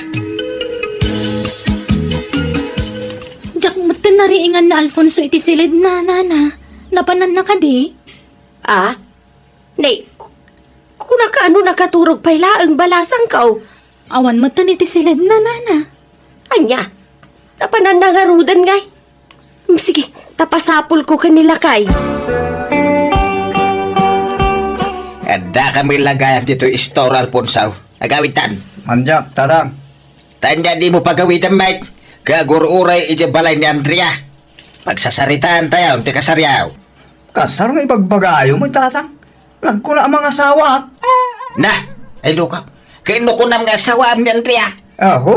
Diak metten nariingan ni Alfonso iti siled na, nana. Napanan na kadi? Ah? Nay, ku-, kuna ka ano nakaturog pay laeng balasangko? Awan metten iti siled na, nana. Anya? Napanan na ngaruden ngay? Hmm, sige, ta pasapulko ken ni lakay. Adda kami lagayam ditoy istor, Alfonso. Agawidtan. Mandiak, Tatang. Tanya di mo pagawidem, Mike. Kagur-uray iti balay ni Andrea. Pagsasaritaan tayo, ti kasaryaw. Kasar nga ibagbagayo mo, Tatang. Nagkuna a mangasawa. Na, ay luka. Kay no kunam nga asawaam ni Andrea. Aho,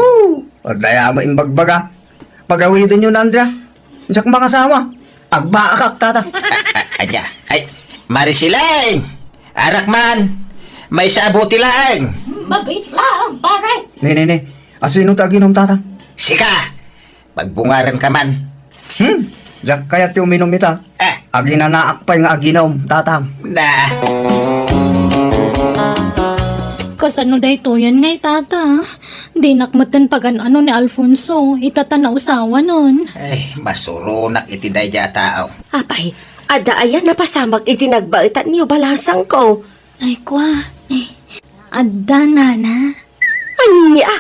adda aya mo imbagbaga. Pagawiden yo na, Andrea. Diak mangasawa. Agbaakak, tata. A-, a-, anya? Ay, Marisileng! Arak man! May sabo ti laeng! Mabit lang, pare! Ne, ne, ne. Asino ti aginom, tata? Sika! Magbungaren ka man. Hmm? Diak kayat ti uminom ita. Eh. Aginanaak pay nga aginom, Tatang. Na. Kasano daytoyen ngay, tata? Dinak metten pagan-ano ni Alfonso, ita ta nausawanen. Ay, masuronak iti daydiay a tao. Apay, adda aya napasamak iti nagbaetanyo, balasangko? Ay, kua. Eh, adda, nana. Ania?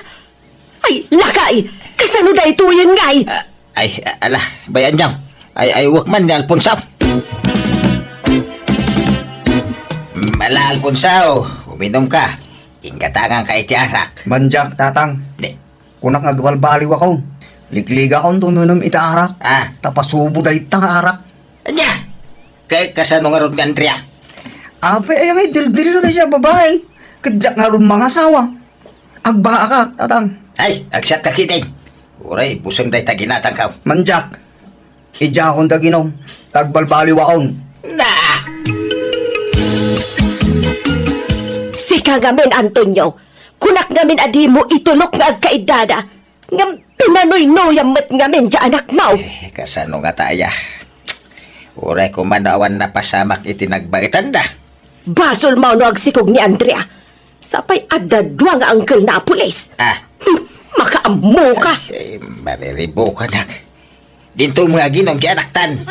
Ay, lakay! Kasano daytoyen ngay? Ah, ay, a-, ala, bayan niyo. Ay, ay, wak man ni Alfonso. Mm, ala, Alfonso, uminom ka. Inggatangan ka iti arak. Mandiak, Tatang. Di. Kunak nga agbalbaliw ako. Likliga akon tuminum iti arak. Ah. Ta pasubo dayta nga arak. Anya? Kay kasano ngarud nga Andrea? Apay, aya nga idildil no siya babae. Ket diak ngarud mangasawa. Agbaakak, Tatang. Ay, agsiak ka ketdin. Uray, buseng dayta ginatangko. Mandiak. Idiakon daginom. Tagbalbaliwakon. Na! Sika ngamin, Antonio. Kunak ngamin a dimo itulok nga agkaiddada. Ngem pinanuynuyam met ngamin ti anakmo. Eh, kasano ngata aya? Uray koma no awan napasamak iti nagbaetanda. Basolmo no agsikog ni Andrea. Sapay adda dua nga angkelna a pulis. Ah. Hmm, makaammoka. Eh, mariribukanak. Dinto nga aginom ti anaktan.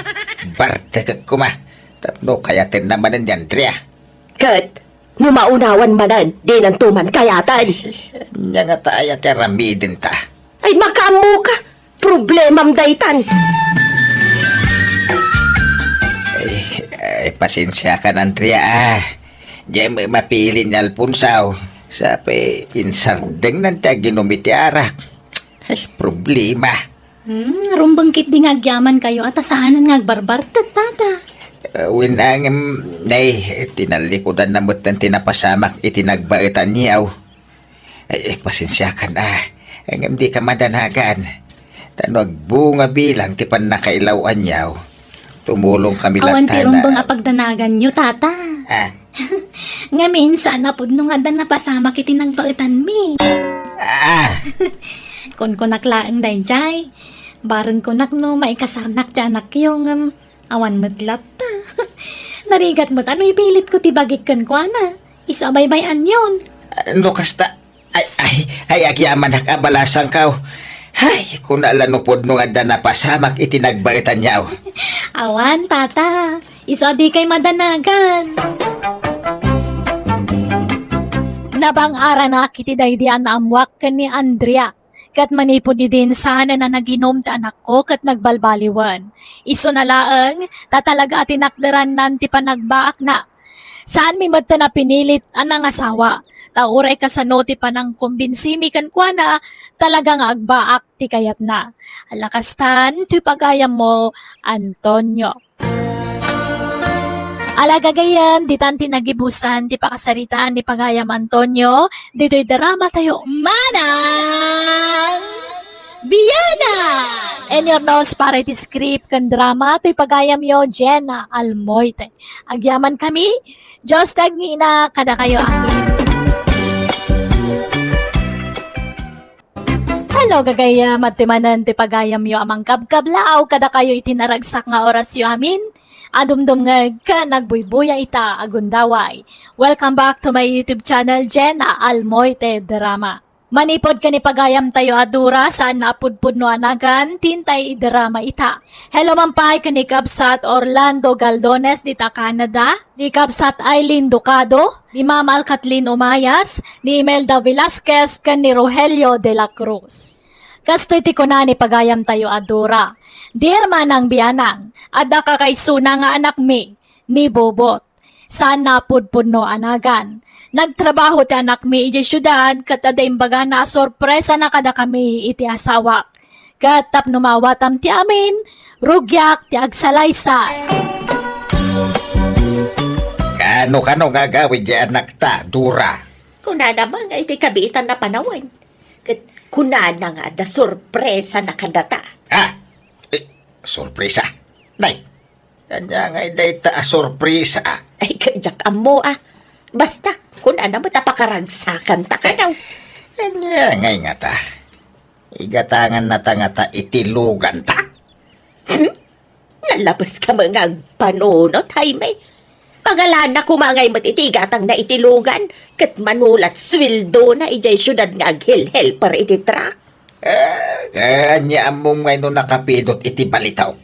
Bartekek koma. Tapno kayatenna manen ni Andrea. Ket, no maunawan manen, dinanto man kayaten. Ania ngata aya ti aramidenta? Ay, makaammoka. Problemam daytan. Ay, ay, pasensiakan, Andrea, ah. Diay mapili ni Alfonso. Sapay insardengnan ti aginom iti arak. Ay, problema. Hmm, rumbeng ketdi nga agyamankayo a ta saanen nga agbarbartek, tata. Ah, wen, ngem, nay, tinallikudanna metten ti napasamak iti nagbaetanyo. Ay, ay, pasensiakan, ah. Ngem dika madanagan. Ta no agbunga bilang ti pannakailaw-anyo, tumulong kami. Awan ti latta na rumbeng a pagdanaganyo, Tata. Ah. Ngamin, saan a pudno nga adda napasamak iti nagbaetanmi. Ah. Kunkunak laeng daydiay. Bareng kunak no maikasarnak ti anakyo, ngem awan met latta. Narigat met a no ipilitko ti bagik kenkuana. Isu a baybay-anyon. Ah, no kasta, ay, ay, ay, agyamanak a balasangko. Ay, kuna la no pudno nga adda napasamak iti nagbaetanyo. Awan, Tata. Isu a dikay madanagan. Nabang-aranak iti daydi a naammoak ken ni Andrea. Ket manipud idin, saan a naginum ti anakko ket nagbalbaliwen. Isuna laeng, ta talaga a tinakderannan ti panagbaakna. Saanmi met a pinilit a nangasawa, ta uray kasano ti panangkumbinsimi kenkuana, talaga nga agbaak ti kayatna. Ala kastan, ti pagayammo, Antonio. Ala gagayyem, ditan ti nagibusan ti pakasaritaan ni pagayam Antonio, ditoy drama tayo, Manang Biana! And your nose para iti script ken drama, toy pagayamyo, Jenna Almoite. Agyaman kami, Dios ti agngina kadakayo amin. Hello, gagayyem, adtoy manen ti pagayamyo a mangkabkablaaw kadakayo iti naragsak nga orasyo amin. Adumdumngeg ken agbuybuya ita a gundaway. Welcome back to my YouTube channel, Jenna Almoite Drama. Manipud ken ni pagayamtayo a Dora, saan a pudpudno a nagan, tintay idrama ita. Hello man pay ken ni Kabsat Orlando Galdones dita Canada, ni Kabsat Aileen Ducado, ni Ma'am Al Kathleen Umayas, ni Imelda Velasquez, ken ni Rogelio de la Cruz. Kastoy ti kuna ni pagayamtayo a Dora, Dear Manang Bianang, adda kakaisuna nga anakmi, ni Bobot. Saan a pudpudno a nagan. Nagtrabaho ti anakmi idiay siudad, ket adda imbagana a sorpresana kadakami iti asawak. Ket tapno maawatam ti amin, rugiak ti agsalaysay. Kano-kano nga agawid ti anakta, Dora? Kunana man nga iti kabiitan a panawen. Ket kunana nga adda sorpresana kadata. Ah, eh, sorpresa? Nay, ania ngay dayta a sorpresa? Ay, diak ammo, ah. Basta, kunana met a pakaragsakanta kano. Ania ngay ngata? Igatangannata ngata iti luganta? Hmm? Nalabeska met nga agpanunot, Jaime. Pagalaanna koma ngay met iti igatangna iti lugan, ket manulat sueldona idiay siudad nga aghelhelper iti truck. Eh, ania ammom ngay no nakapidot iti balitaw?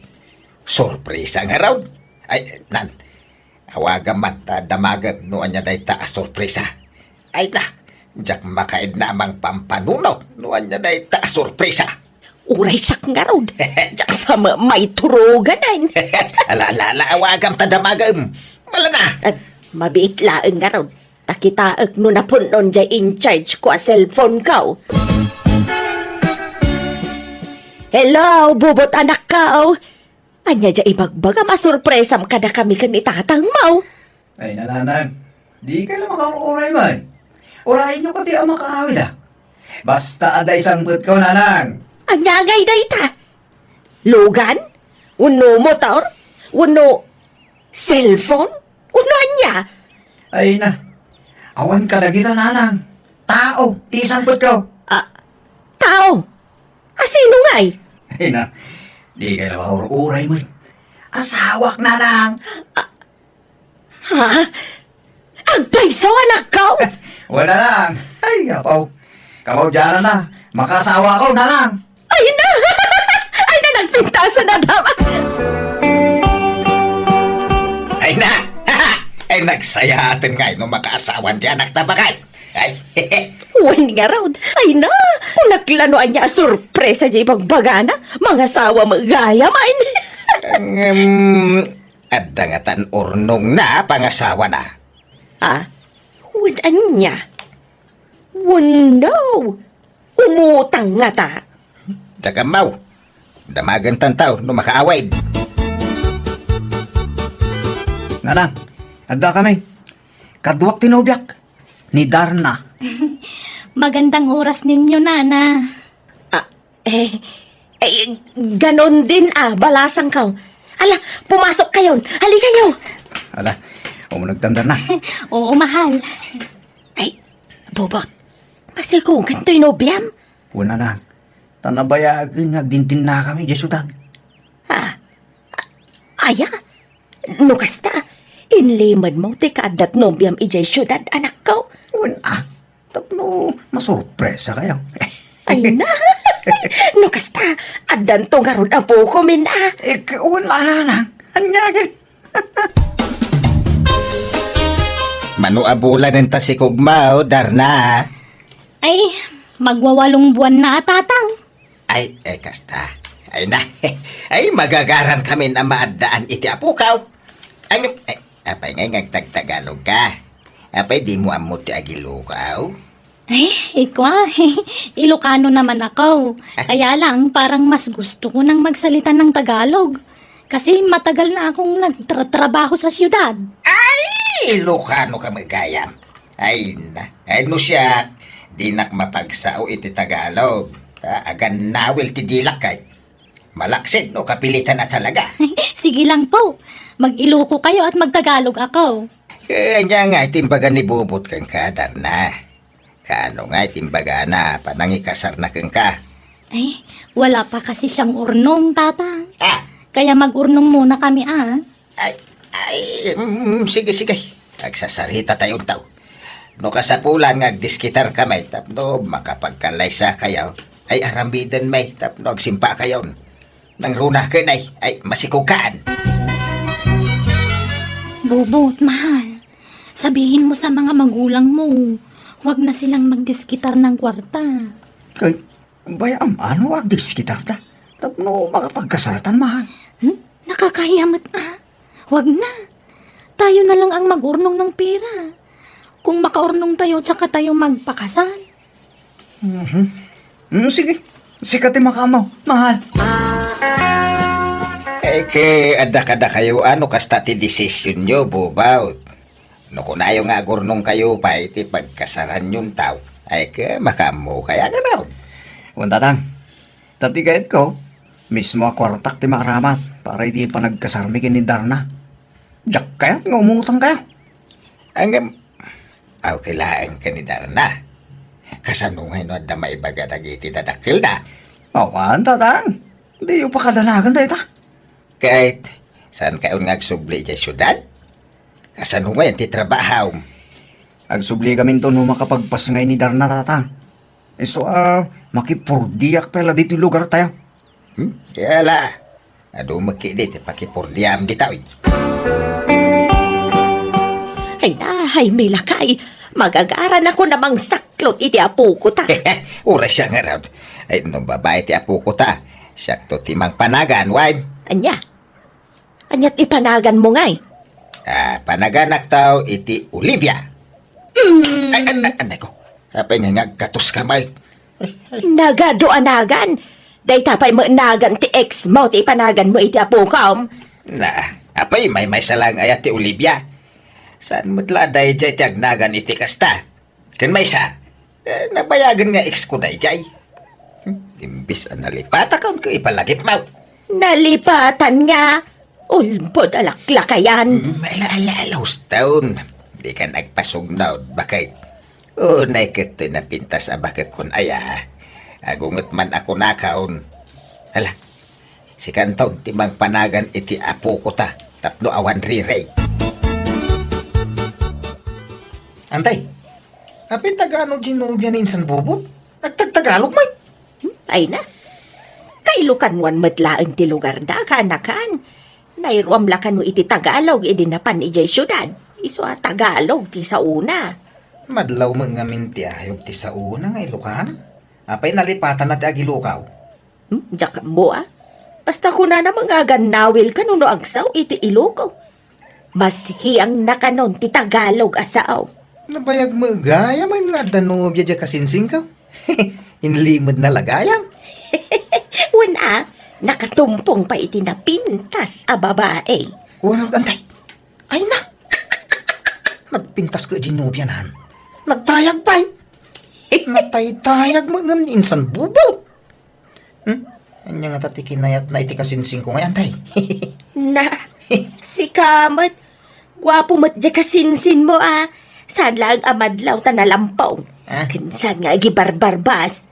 Sorpresa ngarud. Ay, nan, awagam man ta damagem no ania dayta a sorpresa. Ay na, diak makaidna a mangpampanunot no ania dayta a sorpresa. Uray siak ngarud, diak sa ma-, maiturugan, ay. Ala, ala, ala, awagam ta damagem. Malana. At mabiit laeng ngarud, ta kitaek no napun-on diay in charge ko a cellphone ko. Hello, bubot anakko. Ania diay ibagbagam a sorpresam kadakami ken ni tatangmo? Ay, nanang, dikay la makaur-uray met. Urayenyo kadi a makaawid, a. Basta adda isangpetko, nanang. Ania ngay dayta? Lugan? Wenno motor? Wenno cellphone? Wenno ania? Ay na, awan kadagita, nanang. Tao ti isangpetko. Ah, tao? A sino ngay? Ay na, dikay la makaur-uray met. Asawak, nanang. Ah, ha? Agpayso, anakko? Wala lang. Ay, apaw. Kamaudianan na. Makaasawa ako, nanang. Ay na! Ay na, nagpintasan na daw. Ay na! Ay, nagsayaten ngay no makaasawan ti anakta, bakay. Ay, wen ngarud. Ay na! Kunak la no ania a sorpresa diay ibagbagana. Mangasawa met gayam, ay. Ngem, adda ngatan urnongna a pangasawana. Ah? Wen ania? Wenno, umutang ngata? Diak ammo. Damagentan tayo no makaawid. Nanang, adda kami. Kaduak ti nobiak, ni Darna. Magandang oras ninyo, Nana. Ah, eh, eh, ganon din, ah, balasangko. Ala, pumasok kayon. Halikayo. Ala, umunegtan, Darna. Oo, mahal. Ay, Bobot, masikog kantoy nobiam? Wen, Nana. Ta nabayagen nga agdindinna kami idiay siudad. Ah, a-, aya? No kasta, inlimedmo ti kaaddat nobiam idiay siudad, anakko? Wen, ah, tapno masurpresakayo. Ay na! No kasta, addanto ngarud a bukomin, ah. Eh, k-, wen, Nana. Ania ket? Mano a bulan ta sikogmo, Darna? Ay, magwawalong buwan na, Tatang. Ay, eh, kasta. Ay na. Ay, magagaran kamin a maaddaan iti apokaw. Ay, nga-, ay, apay nga, nga agtagtagalogka? Apay dimo ammo ti agilokaw? Ay, ikwa, Ilocano naman ako. Ah. Kaya lang, parang mas gusto ko nang magsalita ng Tagalog. Kasi matagal na akong nagtratrabaho sa siyudad. Ay, Ilocano ka met gayam. Ay, na. Ay, no siak, dinak mapagsao iti Tagalog. Ta, agannawil ti dilak kay. Malaksid no kapilitan a talaga. Sige lang po. Mag-Iloco kayo at magtagalog ako. Eh, ania nga iti imbaga ni Bobot kenka, Darna? Kaano nga iti imbagana, panangikasarna kenka? Ay, wala pa kasi siyang urnong, Tatang. Ah! Kaya mag-urnong muna kami, ah. Ay, ay, mm, sige, sige. Agsasarita tayo, tao. No kasapulan nga agdiskitar kami, tapno makapagkalaysa kayo, ay aramiden may, tapno agsimpa kayon. Nangruna ken ay, ay, masikog kaan. Bobot, mahal. Sabihin mo sa mga magulang mo, huwag na silang magdiskitar ng kwarta. Kay, Bay-am, ano agdiskitarta? Tapno makapagkasartan, mahal. Hmm? Nakakahiya met, ah. Huwag na. Tayo na lang ang mag-urnong ng pera. Kung makaurnong tayo, tsaka tayo magpakasal. Mhm. Mm, sige. Sika ti makaammo, mahal. Eh, ke, adda kadakayo, ano kasta ti desisyonyo, Bobot? No kunayo nga agurnong kayo pay ti pagkasaranyon tao, ay ke, makaammo kaya nga raw? Wen, Tatang, ta ti kayatko, mismo a kuartak ti maaramat para iti panagkasarmi ken ni Darna. Diak kayat nga umutang kayo. Ngem, aw, kailaen ken ni Darna. Kasano ngay no adda maibaga dagiti dadakkelda? Awan, Tatang. Diyo pakadanagan dayta. Ket, saan kayon nga agsubli idiay siudad? Kasano ngayon ti trabahom? Agsubli kaminto no makapagpasngay ni Darna, Tatang. Isu a, makipurdiak pay la ditoy lugar tayo. Hmm? Kaya la, adu met ketdi ti pakipurdiam ditoy. Ay na, ay, milakay. Magagaran ako na mangsaklot iti apoko ta. Uray siya ngarud. Ay, no babae ti apoko ta, siakto ti mangpanagan, wen? Ania? Aniat ipanaganmo ngay? Ah, panaganak tao iti Olivia. Mm. Ay, ay, ay, anay ko. Apay nga nga agkatos ka, may? Nagadu a nagan. Dayta pay met nagan ti ex mo ti ipanaganmo iti apokom. Na, apay, maymaysa lang aya ti Olivia? Saan met la daydiay ti agnagan iti kasta? Ken maysa, eh, nabayagen nga ex ko daydiay. Hmm, imbis a nalipatakaon ket ipalagipmo. Nalipatan nga? Ulbod a laklakayan. Hmm, ala, ala, ala, uston. Di ka nagpasugnod, bakit? Unay ket toy napintas a bakit kun aya. Agunget man a kunakaon. Ala, sikanton ti mangpanagan iti apoko ta tapno awan rirey. Antay, apay taga-ano diay nobia ni Insan Bobot? Nagtagtagalog, may? Hmm, ay na. Kailokanuan met laeng ti lugarda, kaanakan. Nairuam la kano iti Tagalog idi napan idiay siudad. Isu a Tagalog ti saona. Madlaw met ngamin ti ayog ti saona nga Ilokana. Apay nalipatanna ti agilokaw? Hmm, diak ammo, a. Basta kunana met nga agannawil kano no agsao iti Iloco. Masiangna kanon ti Tagalog a sao. Nabayag met gayam nga adda nobia diay kasingsingko. Inlimedna la gayam. Wen a, nakatumpong pay iti napintas a babae. Wen, antay. Ay na! Nagpintas ket diay nobianan. Nagtayag pay. Nataytayag met ngem ni insan bubaw. Hmm? Ania ngata ti kinayatna iti kasinsingko ngay, Antay? Na, sika met. Guapo met diay kasinsinmo, a. Saan laeng a madlaw ta nalampong. Ah? Ken saan nga agibarbarbas.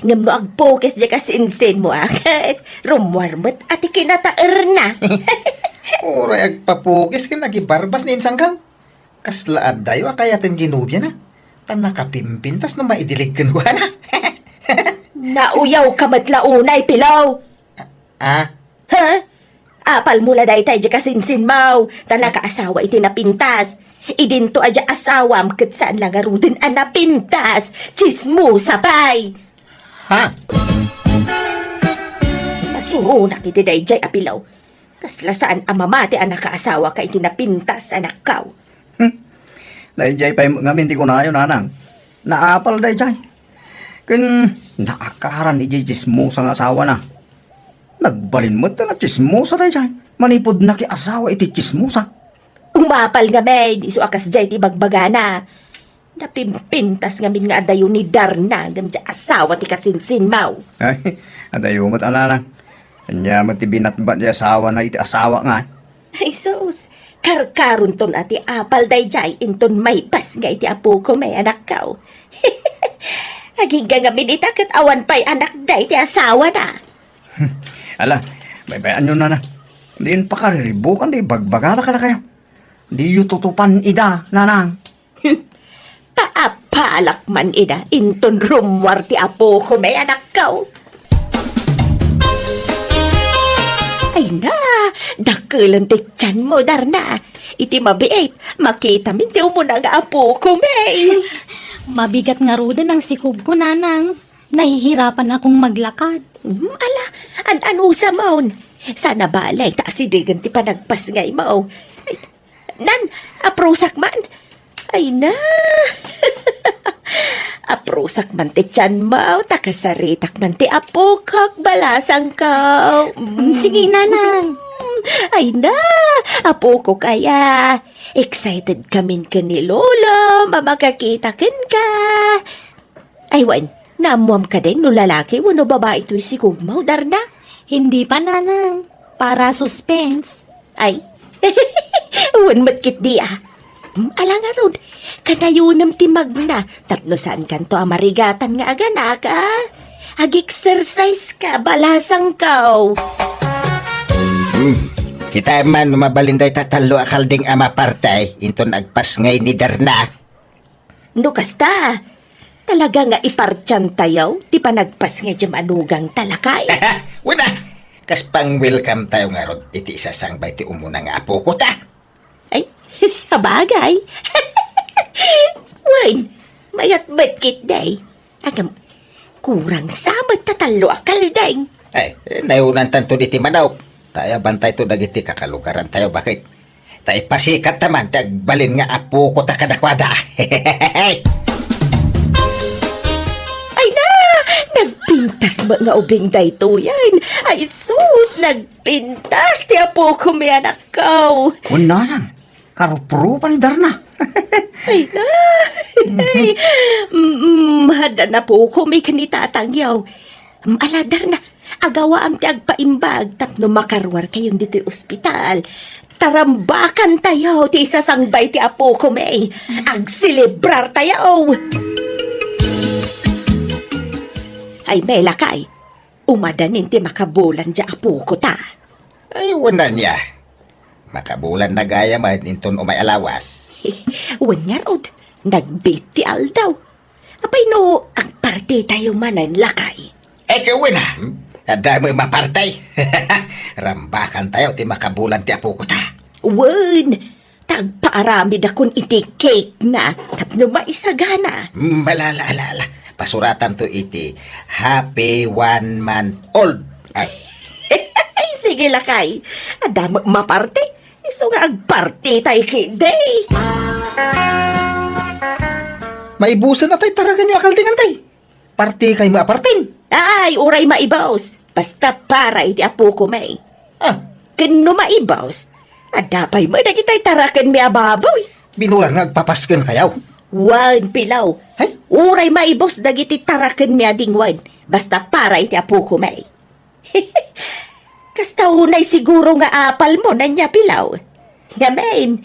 Ngem no agpukis diay kasinsinmo, a, ket rummuar met a ti kinataerna. Uray agpapukis ken agibarbas ni insangko. Kasla adayo a kayaten ti nobiana. Ta nakapimpintas no maidilig kenkuana. Nauyawka met la unay, Pilaw. Ah? Ha? Apalmo la dayta idiay kasinsinmo, ta nakaasawa iti napintas. Idinto a diay asawam ket saan la ngaruden a napintas. Tsismosa pay. Ha? Masuronak iti daydiay a Pilaw. Kasla saan a mamati a nakaasawaka iti napintas, anakko. Hmm. Daydiay pay ngamin ti kunayo, nanang. Naapal daydiay. Ken naakaran idiay tsismosa nga asawana. Nagbalin met ta natsismosa daydiay. Manipud nakiasawa iti tsismosa. Umapal ngamin, isu a kasdiay ti ibagbagana. Napimpintas ngamin nga adayo ni Darna ngem diay asawa ti kasinsinmo. Ay, adayo met a nanang. Ania met ti binatbat ti asawana iti asawa nga? Ay, sus, karkaronton a ti apal daydiay inton maipasngay ti apokon, anakko. Agingga ngamin ita ket awan pay anakda iti asawana. Ala, baybayanyo, nanang. Diyon pakariribukan ti ibagbagana kadakayo. Diyo tutupan ida, nanang. Paapalak man ida inton rummuar ti apokon, anakko. Ay na, dakelen ti tianmo, Darna. Iti mabiit, makitamin ti umuna nga apokon. Mabigat ngaruden ang sikogko, nanang. Nahihirapan akong maglakad. Hmm, ala, an-anusamon. Saan a bale ta asidegen ti panagpasngaymo. Ay, nan, aprusak man. Ay na. Aprusak man ti tianmo, ta kasaritak man ti apokok, balasangko. Mm, sige, nanang. Ay na, apokok aya. Excited kamin ken ni Lolo, a makakita kenka. Ay, wen, naammuam kadi no lalaki wenno babai toy sikogmo, Darna? Hindi pa, nanang. Para suspense. Ay. Wen met ketdi, a. Hmm, ala ngarud, kanayonem ti magna, tapno saankanto a marigatan nga aganak, a. Ag-exercise ka, balasangko. Hmm. Kitaem man no mabalin dayta tallo a kalding a maparti inton agpasngay ni Darna. No kasta, talaga nga ipartiantayo ti panagpasngay ti manugangta, lakay. Wen a, kas pang-welcome tayo ngarud iti isasangbay ti umuna nga apokota. Ay, sabagay. Wen, mayat met ketdi. Agam, kurang sa met ta tallo a kalding. Ay, eh, nayunantanto iti manok. Ta ayabantayto dagiti kakalugarantayo, baket. Ta ipasikat ta man ti agbalin nga apokota kadakuada. Ay na! Nagpintas met nga ubing daytoyen. Ay sus, nagpintas ti apokon, anakko. Wen, nanang, karuprupa ni Darna. Ay na! Ay, mm, mm, adda napukom ken ni tatangyo. Mm, ala, Darna, agawaam ti agpaimbag tapno makaruarkayon ditoy ospital. Tarambakantayo ti isasangbay ti apokom. Agselebrartayo. Ay, lakay, umadanin ti makabulan diay apokota. Ay, wen ania. Makabulanna gayam inton umay a lawas. Wen ngarud, nagbiit ti aldaw. Apay no agpartitayo manen, lakay? Ay, wen a. Adda met maparti. Rambakantayo ti makabulan ti apokota. Wen, ta agpaaramidakon iti cake na tapno maisagana. Mm, ala, ala, ala, ala. Pasuratanto iti happy one month old. Ay. Ay, sige, lakay. Adda met maparti. Isu nga agpartitayo ketdi. Maibusen a tay tarakenyo a kalding, tay. Partikaymo a partin. Ay, uray maibus. Basta para iti apokom. Ah. Ken no maibus, adda pay met dagiti tarakenmi a baboy. Binulan nga agpapaskenkayo. Wen, Pilaw. Ay? Uray maibus dagiti tarakenmi a dingwen, basta para iti apoko, May. Kasta unay siguro nga apalmo, ania, Pilaw. Ngamin,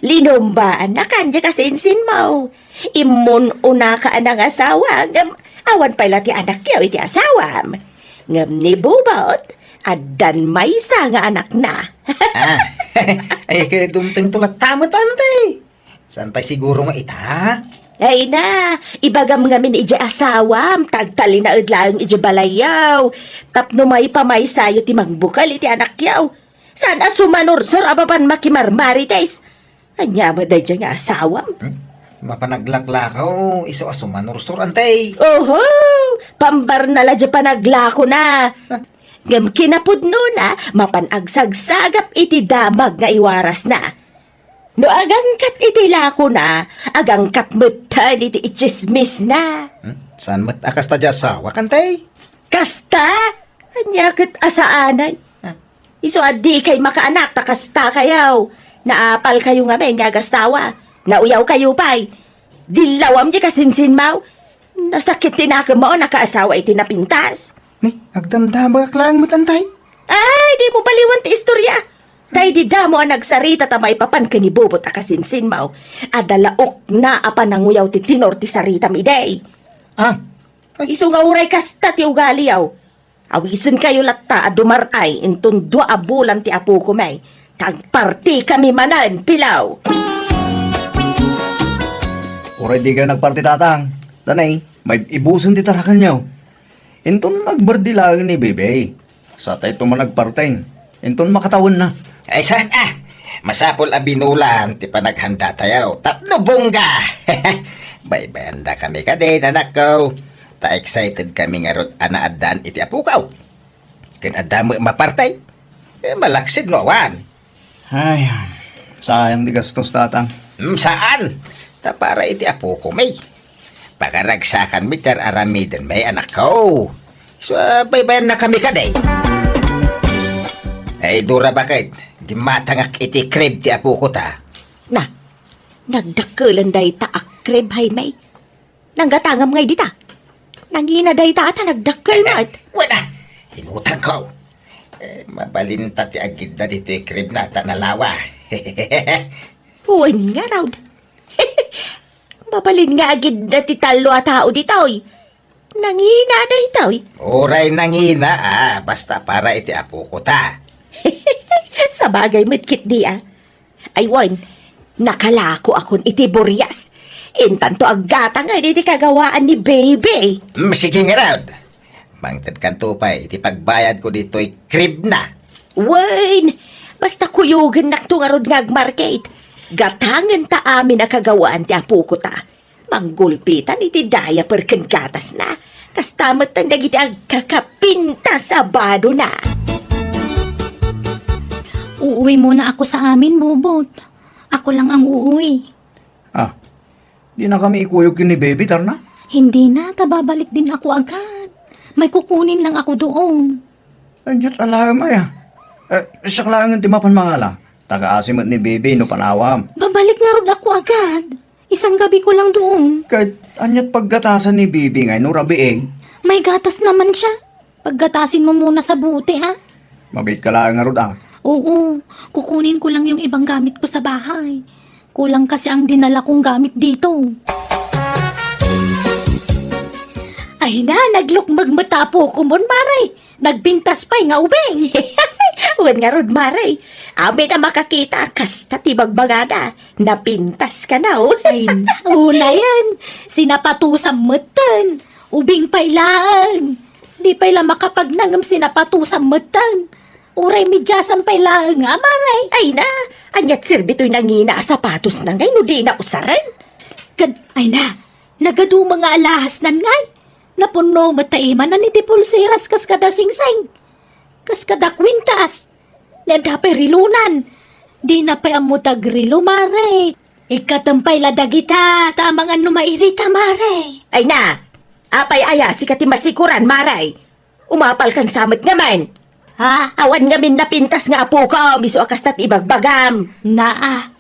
linumbaannakan diay kasinsinmo. Immun-unaka a nangasawa, ngem awan pay la ti anakyo iti asawam. Ngem ni Bubot, addan maysa nga anakna. Ah, ay, kaya dumteng to latta met, ante. Saan pay siguro nga ita? Ay na, ibagam ngamin iti asawam, ta agtalinaed laeng iti balayyo. Tapno maipamaysayo ti mangbukel iti anakyo. Saan a sumanursor a mapan makimarmarites? Ania met daydiay nga asawam? Hmm? Mapan aglaklakaw, isu a sumanursor, ante. Oho! Pambarna la diay panaglakona. Ah. Ngem kinapudnona, mapan agsagsagap iti damag nga iwarasna. No agangkat iti lakona, agangkat metten iti itsismisna. Hmm? Saan met a kasta diay asawak, ante? Kasta? Ania ket a saanen? Ah. Isu a dikay makaanak ta kastakayo. Naapalkayo ngamin nga agasawa. Nauyawkayo pay. Dillawam diay kasinsinmo. Nasakit ti nakemmo a nakaasawa iti napintas. Ni, agdamdamagak laeng met, ante. Ay, dimo baliwan ti istorya. Ta idi damo a nagsarita ta maipapan ken ni Bubot a kasinsinmo, adda la ukna a pananguyaw ti tenor ti saritam idi. Ah. Ay. Isu nga uray kasta ti ugaliyo. Awisenkayo latta a dumar-ay inton dua a bulan ti apoko, May, ta agpartikami manen, Pilaw. Uray dikayo nagparti, Tatang. Danay, may ibusen ti tarakenyo. Inton agbardi laeng ni Bebe, satayto man agparti. Inton makatawenna. Ay, saan a? Masapul a binulan ti panaghanda tayo. Tapno bongga! Baybayanda kami kadi, anakko. Ta excited kami ngarud a naaddaan iti apokaw. Ken adda met maparti. Eh, malaksid no awan. Ay, sayang ti gastos, Tatang. Hmm, saan? Ta para iti apoko, May. Pakaragsakan met ti ar-aramiden, May, anakko. So, ah, baybayanna kami kadi. Ay, Dora, baket? Gimmatangak iti crib ti apoko ta. Na, nagdakkelen dayta a crib, hay, May. Nanggatangam ngay dita. Nangina dayta a ta nagdakkel met. Wala. Inutangko. Eh, mabalinta ti agidda ditoy crib na ta nalawa. Wen ngarud. Mabalin nga agidda ti tallo a tao ditoy. Nangina daytoy. Uray nangina, ah, basta para iti apoko ta. Sabagay met ketdi, ah. Ay wen, nakalakoakon iti burias. Intanto aggatangen iti kagawaan ni Baby. Mm, sige ngarud. Mangtedkanto pay iti pagbayadko ditoy crib na. Wen, basta kuyogennakto ngarud nga agmarket. Gatangenta amin a kagawaan ti apoko ta. Manggulpitan iti diaper ken gatasna. Kasta met dagiti agkakapintas a badona. Uuwi muna ako sa amin, Bubot. Ako lang ang uuwi. Ah, di na kami ikuyog ken ni Baby, Tarna? Hindi na, ta babalik din ako agad. May kukunin lang ako doon. Ania't alaem aya? Eh, siak laengen ti mapan mangala. Tagaasi met ni Baby no panawam. Babalik ngarud ako agad. Isang gabi ko lang doon. Ket ania't paggatasan ni Bibi ngay no rabii? May gatas naman siya. Paggatasin mo muna sa bote, ha? Mabait ka laeng ngarud, ah. Oo, kukunin ko lang yung ibang gamit ko sa bahay. Kulang kasi ang dinala kong gamit dito. Ay na, naglukmeg met ti apokon, Mare. Nagpintas pay nga ubing. Wen ngarud, Mare. Amin a makakita, kasta ti bagbagada. Napintas kano. Ay, unayen. Sinapatusam metten. Ubing pay laeng. Di pay la makapagnangem sinapatusam metten. Uray mediasam pay laeng, a, Mare. Ay na, ania't serbi toy nangina a sapatosna ngay no dina usaren? Ket, ay na, nagaduma nga alahasnan ngay. Napunno met ta imanan iti pulseras kas kada singsing. Kas kada kwintas. Ni adda pay relonan. Dina pay ammo ti agrelo, Mare. Ikkatem pay la dagita, ta amangan no mairita, Mare. Ay na! Apay aya, sika ti masikoran, Mare? Umapalkan sa met ngamin. Ha? Awan ngamin napintas nga apokom, isu a kasta ti ibagbagam. Naa,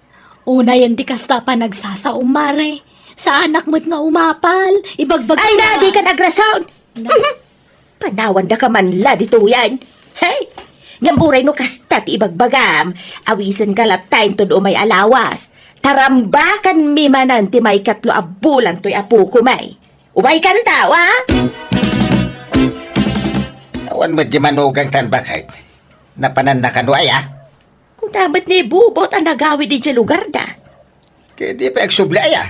unayen ti kasta a panagsasao, Mare. Saanak met nga umapal. Ibagbag Ay, na, di ka nagrason! Na- Panawandaka man la ditoyen. Hey! Ngem uray no kasta ti ibagbagam, awisenka latta inton umay a lawas. Tarambakanmi manen ti maikatlo a bulan toy apoko, may. Umaykan ta, wa? Awan met di manugang tan baket. Napananna kano aya? Kuna met ni Bubot a nagawid idiay lugarda. Ket di pay agsubli aya?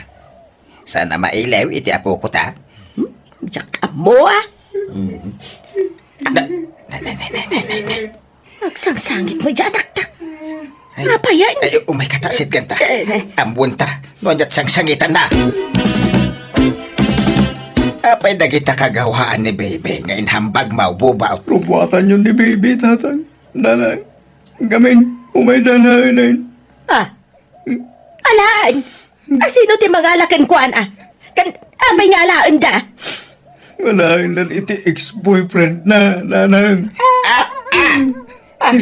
Saan a mailew iti apoko ta? Hmm? Diak ammo, ah. Hmm. Na, na, na. Agsangsangit met diay anakta. Ay, apay, ay, umayka ta, sitganta. Eh, eh. Ammoenta, no ania't sangsangitanna. Apay dagita kagawaan ni Bebe nga inhambagmo, Bubot? Rubuatanyo ni Bebe, Tatang, Nanang. Gamin, umayda laeng. Ah, alaen. Asino ti mangala kenkuana? Kan, apay nga alaenda? Alaendan iti ex-boyfriend na, Nanang. Ah, ah, ah,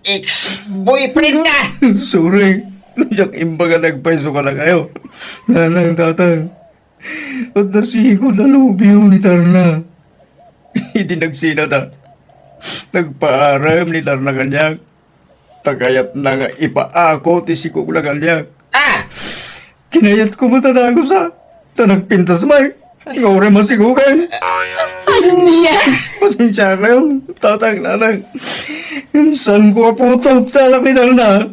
ex-boyfriend nga? Sorry. Diak imbaga nga agpayso kadakayo, Nanang, Tatang. Adda siko da nobio ni Tarna. Idi nagsinata, nagpaarem ni Tarna kaniak. Ta kayatna nga ipaako ti sikog na kaniak. Ah! Kinayatko met a dagusa, ta nagpintas met nga uray masigogan. Ania? Pasensiakayo, Tatang, Nanang. Saanko a putot ti alak ni Tarna.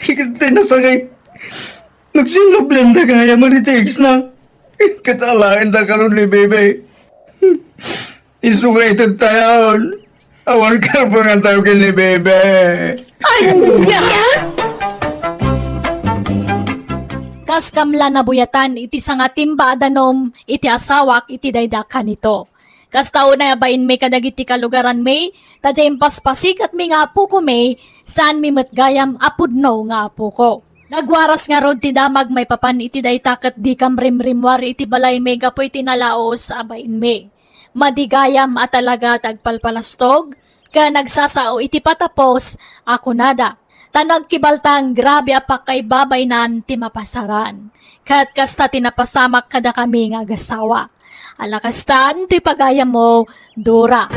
Ket ti nasakit, nagsinnablenda gayam iti ex na. Ket alaenda kano ni Bebe. Isu nga ited tayon. Awan karbangan tayo ken ni Bebe. Ania? Kas kam la nabuyatan iti sangatimba a danum iti asawak iti dayda kanito. Kasta unay a bainmi kadagiti kalugaranmi, ta diay impaspasikatmi nga apokomi, saanmi met gayam a pudno nga apoko. Nagwaras ngarud ti damag maipapan iti dayta ket dikam rimrimmuar iti balaymi gapu iti nalaus a bainmi. Madi gayam a talaga ti agpalpalastog ken agsasao iti patapos a kunada. Ta no agkibaltang, grabe a pakaibabainan ti mapasaran. Ket kasta ti napasamak kadakami nga agasawa. Ala kastan ti pagayammo, Dora.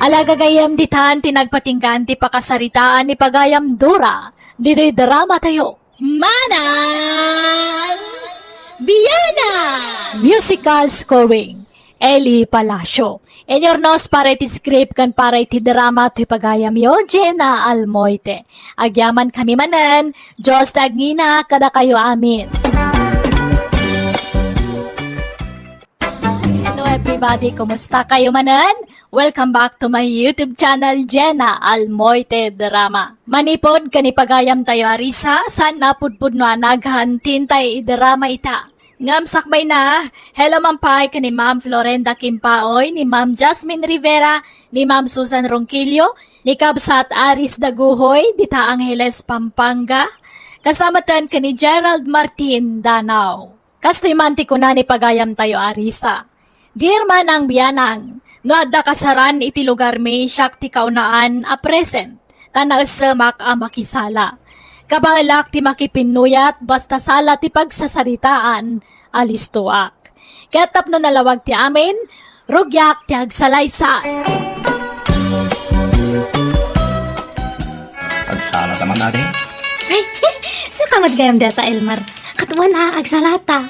Ala gagayyem, ditan ti nagpatinggaan ti pakasaritaan ni pagayam Dora ditoy dramatayo. Manang Biana! Musical scoring, Eli Palacio. Inyurnos para iti script ken para iti drama toy pagayamyo, Jenna Almoite. Agyamankami manen, Dios ti agngina kadakayo amin. Hello everybody, kumusta kayo manen? Welcome back to my YouTube channel, Jenna Almoite Drama. Manipod ken ni pagayam tayo a Risa, saan a pudpudno a naghan ti intay idrama ita. Ngem sakbay na, hello man pay ken ni Ma'am Florenda Kimpaoy, ni Ma'am Jasmine Rivera, ni Ma'am Susan Ronquillo, ni Kabsat Aris Daguhoy, dita Angeles, Pampanga. Kasama ten ken ni Gerald Martin Danao. Kastoy man ti kuna ni pagayam tayo a Risa. Dear Manang Bianang, no adda kasaran iti lugarmi, siak ti kaunaan a present, ta naessemak a makisala. Kabaelak ti makipinnuyat, basta sala ti pagsasaritaan, alistoak. Ket tapno nalawag ti amin, rugiak ti agsalaysay. Agsala ta man, adi? Ay, saka met gayam dayta, Elmer. Ket wen a, agsalata.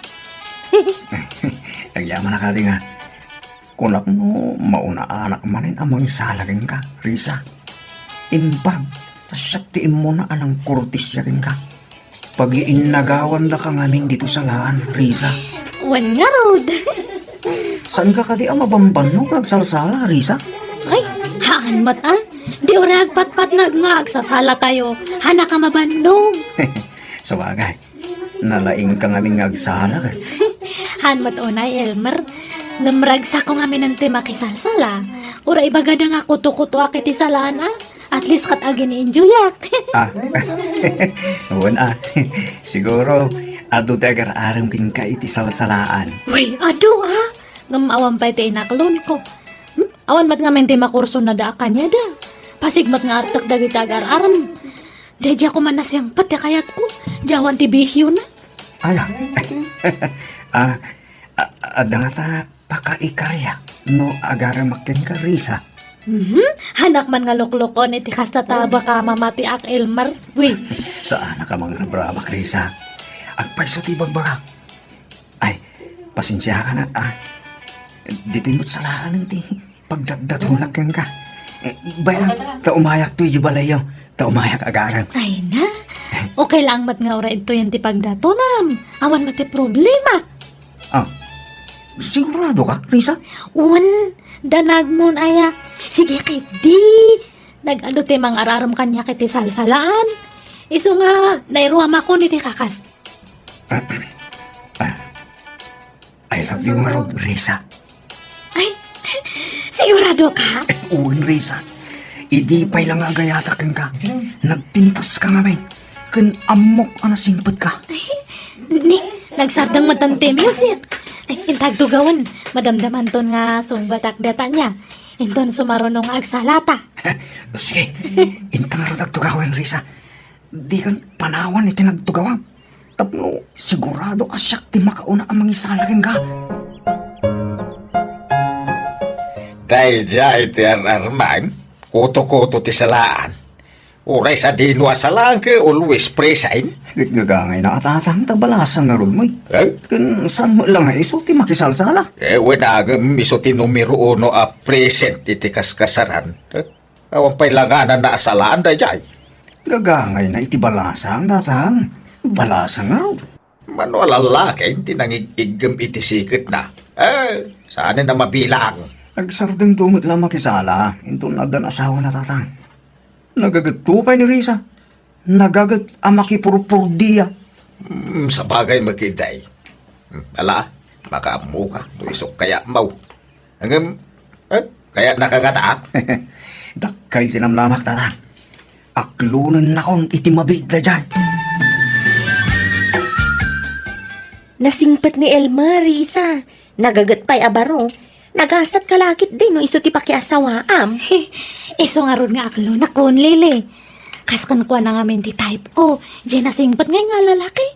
Agyamanak, adi, nga. Kunak no maunaanak manen a mangsala kenka, Risa. Imbag, ta siak ti immuna a nangkortesia kenka. Pagiinnagawandaka ngamin ditoy salaan, Risa. Wen ngarud. Saanka kadi a mabambannog nga agsalsala, Risa? Ay, haan met a. Di uray agpatpatnag nga agsasala tayo. Haannak a mabannog. Sabagay, nalaingka ngamin nga agsala, ket. Haan met unay, Elmer. Ngem ragsakon ngamin ti makisalsala. Uray ibagada nga kutokutoak iti salaan, a. At least ket agin-enjoyak. Ah. Wen a. Siguro, adu ti agar-arem kenka iti salsalaan. Uy, adu a. Ngem awan pay ti inaklonko. Hmm? Awan met ngamin ti makursona da a kaniada. Pasig met nga artek dagiti agar-arem. Daydiay koma nasiangpet ti kayatko. Diawan ti bisiona. Ay, ah. Ah, a-, adda ngata pakaikariak no agaramak kenka, Risa. Mhm. Hanak man nga luklukon iti kasta ta baka mamatiak, Elmer. Wi. Saanak a mangrabrabak, Risa. Agpayso ti bagbagak. Ay, pasensiakan, ah. Ditoy met salaen ti pagdatdatonak kenka. Eh, bayan, ta umayak to idiay balayyo. Ta umayak agarem. Ay na. Okay lang met nga uray ditoyen ti pagdatonam. Awan met ti problema. Ah, sigurado ka, Risa? Wen, danagmon aya. Sige, ketdi. Nagadu ti mangararem kaniak iti salsalaan. Isu nga, nairuamakon iti kakas. Ah, I love you ngarud, Risa. Ay, sigurado ka? Wen, Risa. Idi pay la nga agayatak kenka, nagpintas ka ngamin. Ken ammok a nasingpet ka. Ay, ni, nagsardeng met ti music. Ay, inta agtugawen, madamdamanton nga sungbatak data nia. Inton sumaruno nga agsalata. Sige, inta ngarud agtugawen, Risa. Dikan panawan iti nagtugawam. Tapno sigurado a siak ti makauna a mangisala kenka. Daydiay ti ar-armam, kuto-kuto ti salaan. Uray sadino a salaan ket always present. Ket gagangayna a tatang ta balasang ngarud met. Eh? Ken saan met la nga isu ti makisalsala? Eh, wen a ngem isu ti numero uno a present iti kaskasaran. Eh? Awan pay la ngananna a salaan daydiay. Gagangayna iti balasang, tatang. Balasang ngarud. Mano a lallaki ti nangig-iggem iti siketna. Eh, saanen a mabilang. Agsardengto met la makisala, inton addan asawana, tatang. Nagagetto pay ni Risa. Nagaget a makipurpurdia. Hmm, sabagay met ketdi. Hmm, ala, makaammoka, no isuk kayatmo. Ngem, eh, kayatnaka ngata, a? Dakkel ti namnamak, tatang. Aklonennakon iti mabiit daydiay. Nasingpet ni Elmer, Risa. Nagaget pay a baro. Nagasat ka la ketdi no isu ti pakiasawaam. Isu ngarud nga aklonakon, Lili. Kas kenkuana ngamin ti type ko, diay nasingpet nga nga lalaki.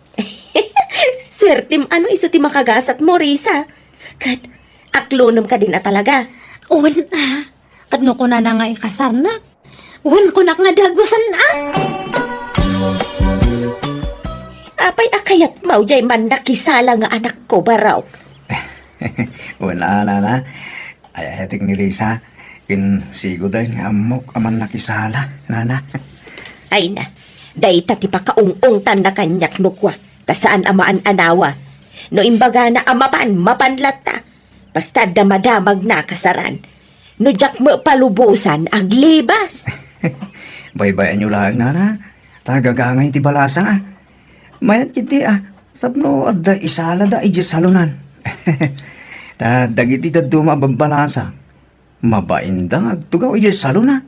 Suertem a no isu ti makagasatmo, Risa. Ket aklonem kadin a talaga? Wen a. Ket no kunana nga ikasarnak, wen kunak nga dagusen a. Apay a kayatmo diay mannakisala nga anakko, barok? Wen a, nana. Ay-ayatek ni Risa, ken sigud nga ammok a mannakisala, nana. Ay na, dayta ti pakaung-ungtanna kaniak no kua, ta saan a maan-anawa. No imbagana a mapan, mapan latta. Basta adda madamagna a kasaran. No diak met palubosan, aglibas. Baybay-anyo laeng, nana. Ta gagangay ti balasang, a. Mayat ketdi, a. Tapno adda isalada idiay salonan. Ta dagiti dadduma a babbalasang, mabainda nga agtugaw idiay salona.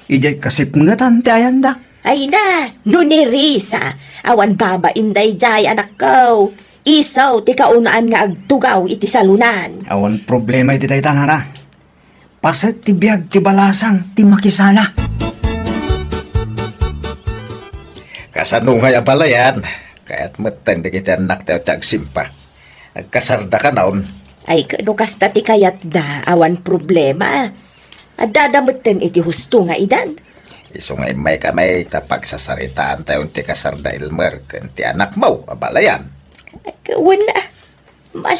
Idiay kasipngetan ti ayanda. Ay na, no ni Risa, awan babain daydiay, anakko. Isu ti kaunaan nga agtugaw iti salonan. Awan problema iti dayta, nana. Paset ti biag ti balasang ti makisala. Kasano ngay a balayan? Kayat metten dagiti annaktayo ti agsimpa. Agkasardakanon. Ay, no kasta ti kayatda, awan problema. Addada metten iti husto nga edad. Isu nga immaykami ta pagsasaritaantayon ti kasarda Elmer ken ti anakmo a balayan. Ay, wen a. Mal,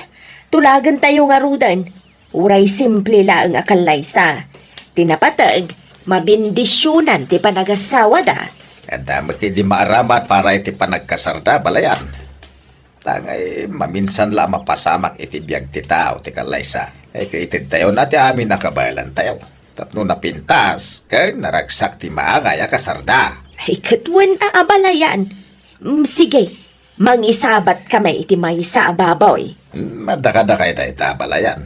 tulagentayo ngaruden. Uray simple laeng a kallaysa. Ti napateg, mabendisionan ti panagasawada. Adda met idi maaramat para iti panagkasarda, balayan. Tangay maminsan la a mapasamak iti biag ti tao ti kallaysa. Ay, kaitedtayo na ti amin a kabaelantayo. Tapno napintas, ken naragsak ti maangay a kasarda. Ay, ket wen a, a balayan. Mm, sige, mangisabatkami iti maysa a baboy. Mm, madakadakay dayta a balayan.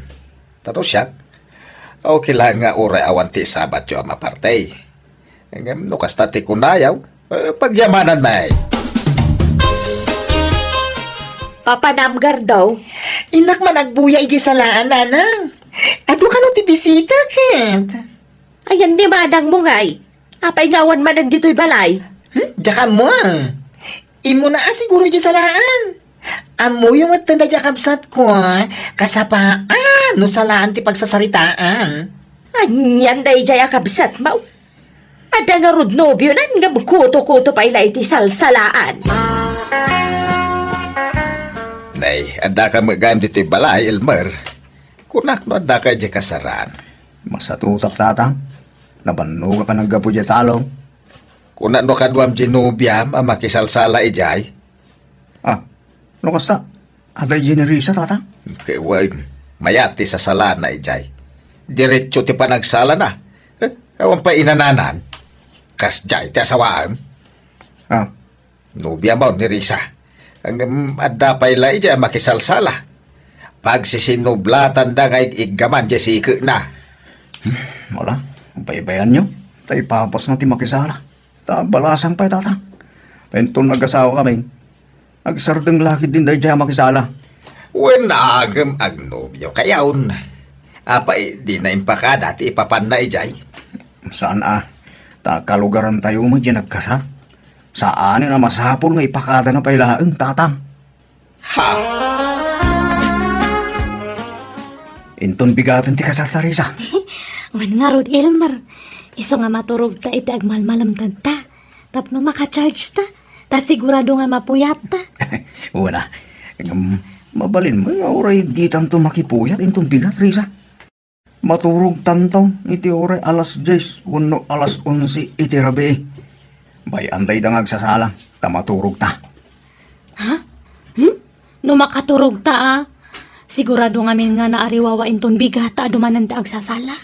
Taro siak, okay la nga uray awan ti isabatyo a maparti. Ngem no kasta ti kunayo, eh, pagyamanan, may. Papanam, Gardo. Innak man agbuya idiay salaan, nanang. Adu kano ti bisita, ket? Ayan ni manangmo, ngay. Apay nga awan manen ditoy balay? Hmm? Diak ammo, a. Immuna a siguro idiay salaan. Ammoyo met daydiay a kabsatko, kasapaan no salaan ti pagsasaritaan. Anian daydiay a kabsatmo? Adda ngarud nobionan ngem kuto-kuto pay la iti salsalaan. Nay, addaka met gayam ditoy balay, Elmer. Kunak no addaka idiay kasaraan. Masatutak, Tatang. Nabannogak a naggapu idiay talong. Kuna no kaduam diay nobiam a makisalsala idiay? Ah, no kasta, adda idiay ni Risa, Tatang? Ket wen, mayat ti sasalana idiay. Diretso ti panagsalana. Eh, awan pay inananan. Kasdiay ti asawaem. Ah. Nobiam ni Risa. Ngem adda pay la idiay a makisalsala. Pagsisinublatanda nga ig-iggaman diay siketna. Hmm, wala. Baybayanyo. Ta ipapasna ti makisala. Ta balasang pay, Tatang. Ta inton nagasawa kami, agsardeng la ketdin daydiay a makisala. Wen, ngem agnobio kayon. Apay, dina impakada ti ipapanna idiay? Saan a. Ta kalugarantayo met diay nagkasar. Saanen a masapul nga ipakadana pay laeng, Tatang. Ha? Inton bigaten ti kasarta, Risa. Wen ngarud, Elmer. Isu nga maturogta iti agmalmalemtadta tapno makachargeta. Ta sigurado nga mapuyatta. Wen a. Ngem, mabalin met nga uray ditanto makipuyat inton bigat, Risa. Maturogtanto iti uray alas dies wenno alas onse iti rabii. Bay-an dayta nga agsasala, ta maturogta. Ha? Hmm? No makaturogta a, sigurado ngamin nga naariwawa inton bigat ta adumanan ti agsasala.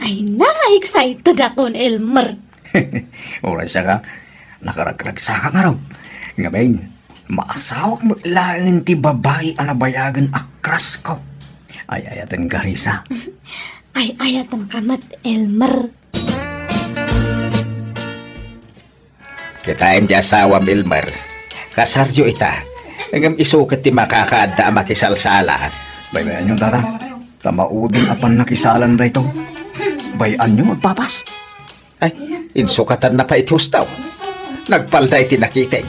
Ay na, excited akon, Elmer. Uray saka, nakaragragsaka ngarud. Ngamin, maasawak met laeng ti babai a nabayagen a crush ko. Ay-ayatenka, Risa. Ay-ayatenka met, Elmer. Kitaem ti asawam, Elmer. Kasaryo ita. Ngem isu ket ti makakaadda a makisalsala. Bay-bayanyo, Tatang. Ta maudin a pannakisalan daytoy. Bay-anyo agpapas. Ay, insukatanna pay iti hustaw. Nagpalda iti nakiteng.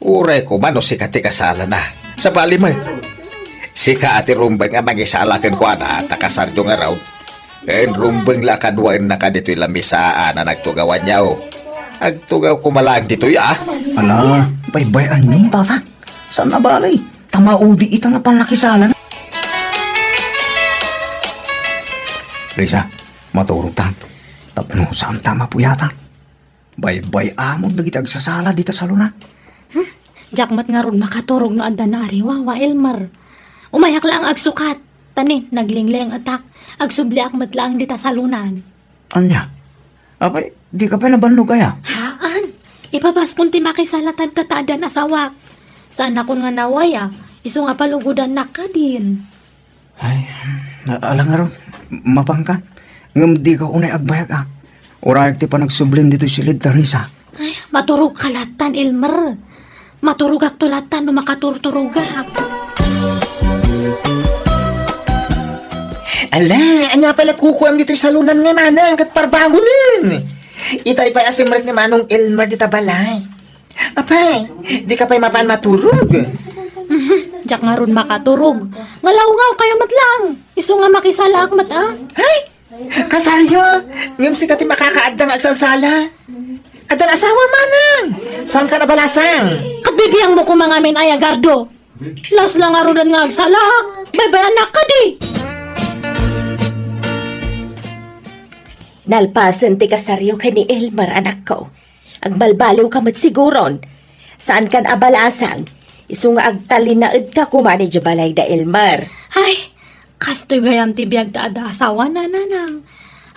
Uray koma no sika ti kasalana. Sabali met. Sika a ti rumbeng a mangisala kenkuana ta kasaryo ngarud. Ken rumbeng la a kaduaenna kaditoy lamisaan a nagtugawanyo. Agtugaw koma laeng ditoy, a. Ala, bay-bayanyo, Tatang. Saan a bali? Ta maudi ita a pannakisalan. Risa, maturogtan. Tapno saanta a mapuyatan. Baybay-amon dagiti agsasala dita salonan. Hmm? Diak met ngarud makaturog no adda naariwawa, Elmer. Umayak laeng agsukat. Ta ni, naglingleng-etak. Agsubliak met laeng dita salonan. Ania? Apay, dika pay nabannog aya? Haan. Ipapaskon ti makisalatan ta addan asawak. Saanakon nga nawaya. Isu nga palugodannak kadin. Ay, a-, ala ngarud, mapanka. Ngem dika unay agbayag, a. Urayek ti panagsublim ditoy siled ta, Risa. Ay, maturogka lattan, Elmer. Maturogakto lattan no makaturturogak. Ala, ania pay la kukuam ditoy salonan nga manang ket parbangonen? Itay pay a simrek ni Manong Elmer dita balay. Apay, dika pay mapan maturog? Mhm, diak ngarud makaturog. Ngalawngawkayo met laeng. Isu nga makisalaak met, a. Ay, kasaryo, ngem sika ti makakaadda nga agsalsala. Addan asawa manang. Saanka a balasang? Ket bibiangmo koma ngamin aya, Gardo. Las la ngaruden nga agsalaak. Baybayannak kadi. Nalpasen ti kasaryo ken ni Elmer, anakko. Agbalbaliwka met siguron. Saankan a balasang, isu nga agtalinaedka koma idiay balay da Elmer. Ay, kastoy gayam ti biag ta adda asawana, nanang.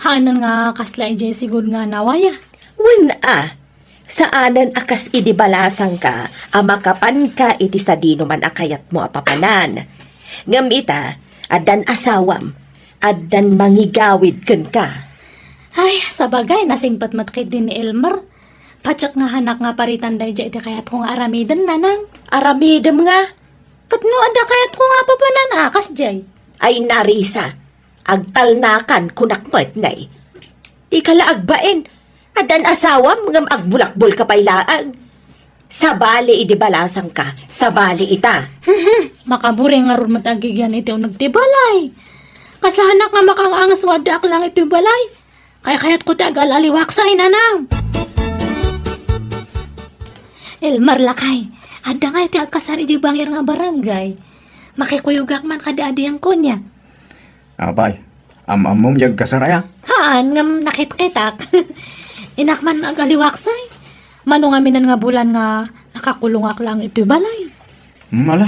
Haanen nga kasla idiay sigud nga nawaya. Wen a, saanen a kas idi balasangka a makapanka iti sadinoman a kayatmo a papanan. Ngem ita, addan asawam, addan mangigawid kenka. Ay, sabagay, nasingpet met ketdi ni Elmer. Patiek nga hanak nga paritan daydiay iti kayatko nga aramiden, nanang. Aramidem nga? Ket no adda kayatko nga papanan, a, kasdiay. Ay, Narisa, agtalnakan, kunak met, nay. Dika la agbain. Addan asawam ngem agbulakbolka pay laeng. Sabali idi balasangka, sabali ita. Makaburing ngarud met agigian iti uneg ti balay. Kaslahanak nga makaangas no addaak lang iti balay. Kaykayatko ti agal-aliwaksay, nanang. Elmer, lakay, adda nga iti agkasar iti bangir nga barangay. Makikuyogak man kada adian kunia. Apay, am-ammom diay agkasar aya? Haan, ngem nakitkitak. Innak man agaliwaksay. Mano ngamin nga bulan nga nakakulongak lang iti balay. Hmm, ala,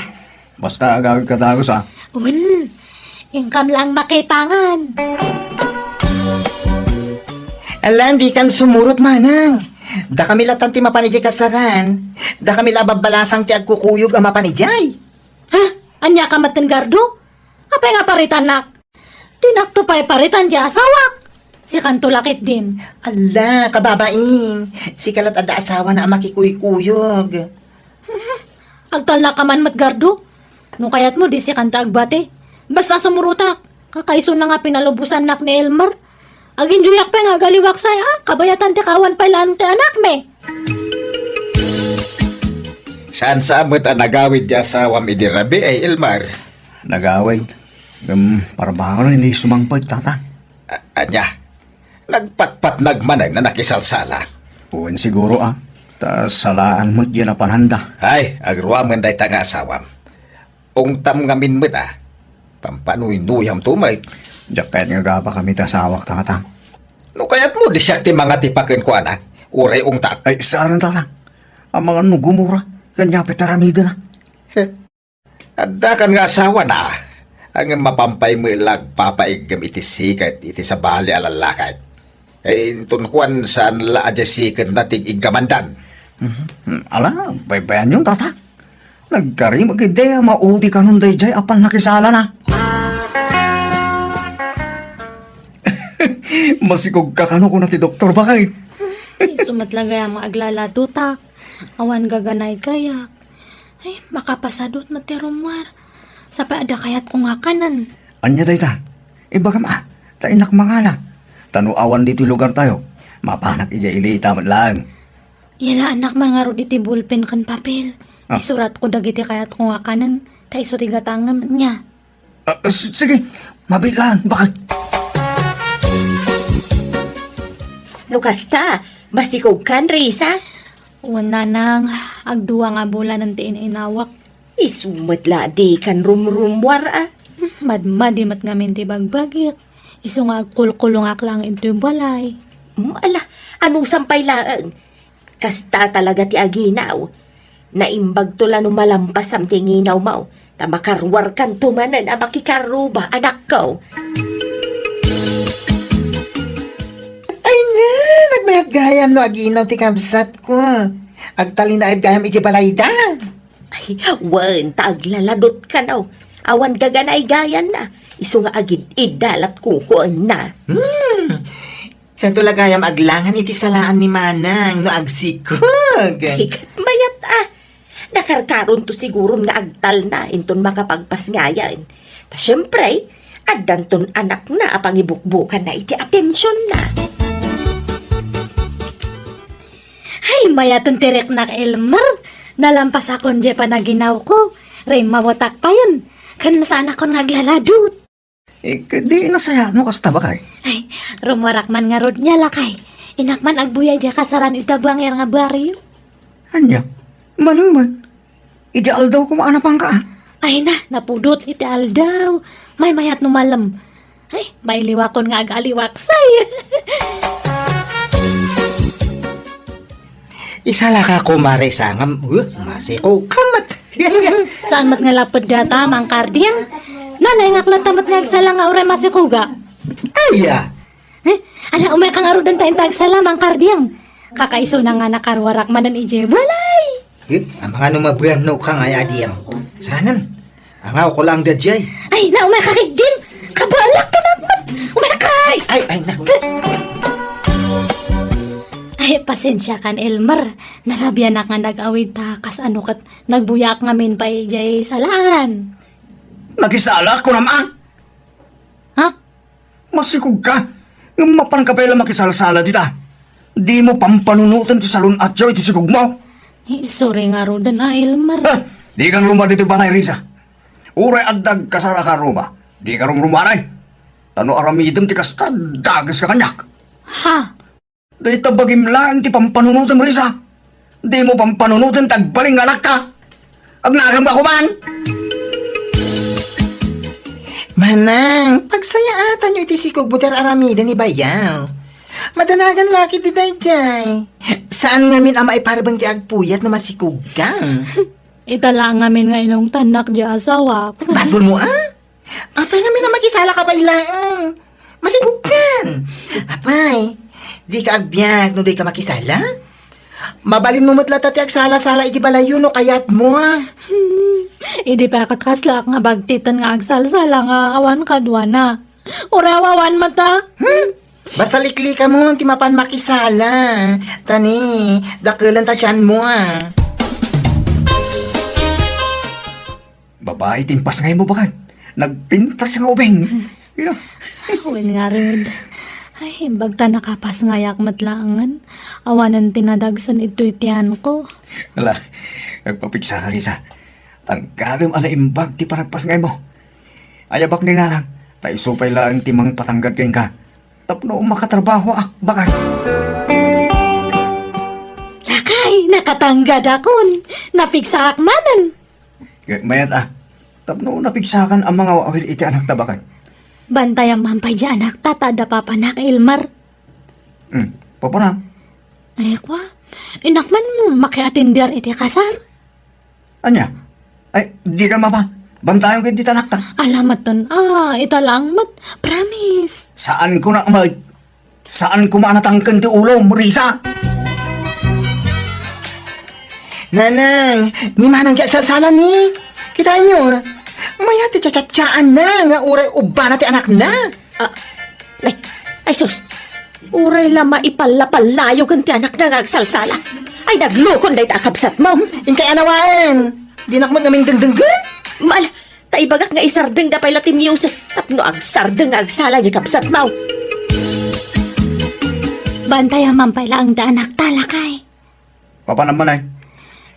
basta agawidka dagus, a. Wen, inkam lang makipangan. Alan, dikan sumurot, manang. Dakami latan ti mapan idiay kasaran. Dakami la babbalasang ti agkukuyog a mapan idiay. Ha? Ania ka met, Gardo? Apay nga paritannak? Dinakto pay paritan ti asawak. Sikanto la ketdin. Ala, kababain. Sika lat adda asawana a makikuykuyog. Agtalnaka man met, Gardo. No kayatmo, di sikanto agbati. Basta sumurotak. Kakaisuna nga pinalubosannak ni Elmer. Aginjoyak pay nga agaliwaksay, a. Kabayatan ti kaawan pay laeng ti anakmi. Saan sa met a nagawid ti asawam idi rabii, Elmer? Nagawid. Ngem parbangon ni sumangpet, tata. A-, ania? Nagpatpatnag manen a nakisalsala? Wen siguro, a. Ta salaan met diay napananda. Ay, agruamen dayta nga asawam. Ungtam ngamin met, a. Pampanuynuyamto met. Diak kayat nga agabakami ti asawak, tata. No kayatmo, di siak ti mangatipa kenkuana. Uray ungtak. Ay, saan, tata? Amangan no gumura, ken apay ti aramidena? Heh. Addakan nga asawana, ngem mapan pay met la agpapaiggem iti siket iti sabali a lallaki. Eh, inton kuan, saan la a diay siketna ti iggamandan. Mhm. Ala, baybayanyo, tata. Nagkarimmek idi a maudi kanon daydiay a pannakisalana. Masikogka kano, kuna ti doktor, baket. Isu met la gayam nga aglaladutak. Awan gaganay gayak. Ay, makapasadut met ti rummuar. Sapay adda kayatko nga kanen. Ania dayta? Ibagam, a, ta innak mangala. Ta no awan ditoy lugartayo, mapanak idiay ilita met laeng. Yalaanak man ngarud iti bulpen ken papel. A. Isuratko dagiti kayatko nga kanen, ta isu ti gatangem, ania? A, s-, sige, mabiit laeng, baket. No kasta, masikogkan, Risa? Wen, nanang, agdua nga bulanen ti in-inawak. Isu met la dikan rumrummuar, a. Hmm, madmadi met ngamin ti bagbagik. Isu nga agkulkulongak laeng iti balay. Hmm, ala, anusam pay laeng. Kasta talaga ti aginaw. Naimbagto la no malampasam ti nginawmo, ta makaruarkanto manen a makikarruba, anakko. Ay na, nagmayat gayam no aginaw ti kabsatko. Agtalinaed gayam iti balayda. Ay, wen, ta aglaladot kano. Awan gaganay gayanna. Isu nga agid-idda lat kukuenna. Hmm. Saanto la gayam aglangan iti salaan ni Manang no agsikog. Ay, ket mayat a. Nakarkaronto siguron nga agtalna inton makapagpasngayan. Ta siempre, addanton anakna a pangibukbukanna iti atensionna. Ay, mayaten ti riknak, Elmer. Nalampasakon diay panaginawko. Rimmawetak payen. Ken saanakon nga aglaladot. Eh, di nasayaat no kasta, baket? Ay, rummuarak man ngarud nia, lakay. Innak man agbuya diay kasaran ita bangir nga barrio. Ania? Mano man? Iti aldaw koma a napanka, a. Ay na, napudot iti aldaw. Maymayat no malem. Ay, mailiwakon nga agaliwaksay. Isalaka, kumare, sangam. Uh, masiko ka met. Saan met nga laped data, Mang Karding? Nalaingak latta met nga agsala nga uray masikoga. Aya. Eh, ala, umayka ngaruden ta inta agsala, Mang Karding. Kakaisuna nga nakaruarak manen idiay balay. Eh, amangano mabuyan no ka nga adiam. Sanen? Angawko lang daydiay. Ay, na, umayka ketdin. Kabalak ka naman. Umayka. Ay, ay, ay, na. Ay, pasensiakan, Elmer. Narabianak nga nag-awid ta kas ano ket nagbuyaak ngamin pay idiay salaan. Nakisalak, kunam, a? Ha? Masikog ka. Ngem mapan ka pay la makisalsala dita. Dimo pampanunoten ti salun-atyo iti sikogmo. Isu ngaruden a, Elmer. Ha! Dika rumruma ditoy bangay, Risa. Uray adda agkasaraka rumruma, dika rumruma, aray. Ta no aramidem ti kasta, dageska kaniak. Ha? Dayta bagim laeng ti pampanunotem, Risa. Dimo pampanunoten ti agbalin nga anakka. Agnaganka koma. Manang, pagsayaatanyo iti sikugmo ti ar-aramiden ni bayaw. Madanagan la ketdi daydiay. Saan ngamin a maiparbeng ti agpuyat no masikugka. Ita la ngamin nga inungtannak diay asawak. Basolmo a? Apay ngamin a makisalaka pay laeng? Masikugkan. Apay, dika agbiag no dika makisala? Mabalinmo met latta ti agsala-sala iti balayyo no kayatmo a. Idi pay a ket kaslaak nga bagtiten nga agsalsala nga awan kaduana. Uray awan met a. Hmm? Basta liklikamon ti mapan makisala. Ta ni, dakelen ta tianmo a. Babai ti impasngaymo, bakay. Nagpintas nga ubing. Wen ngarud. Ay, imbag ta nakapasngayak met laengen. Awanen ti nadagsen ditoy tianko. Ala, agpapigsaka, Risa. Tanggadem a naimbag ti panagpasngaymo. Ayabak ni nanang, ta isu pay laeng ti mangpatanggad kenka. Tapno makatrabahoak, bakay. Lakay, nakatanggad akon. Napigsaak manen. Ket mayat a, tapno napigsakan a mangawawir iti anakta, bakay. Bantayam man pay diay anakta ta adda papanak, Elmer. Hmm, papanam? Ay, kwa. Innak man makiatender iti kasar. Ania? Ay, dika mapa. Bantayam ket dita anakta. Ala met ten. Ah, ita laeng met. Promise. Saan ko na, may. Saan ko manatangken ti ulo, Risa? Nanang, ni manang diay agsalsala ni. Kitaenyo, mayat ti chachachaanna nga uray ubbana ti anakna. Ah, ay, ay sus! Uray la maipallapallayo ken ti anakna nga agsalsala. Ay, naglukon dayta a kabsatmo. Inkay anawaen. Dinak met ngamin dengdenggen. Mal, ta ibagak nga isardengda pay la ti music tapno agsardeng nga agsala diay kabsatmo. Bantayam man pay laeng ti anakta, lakay. Papanam man ay?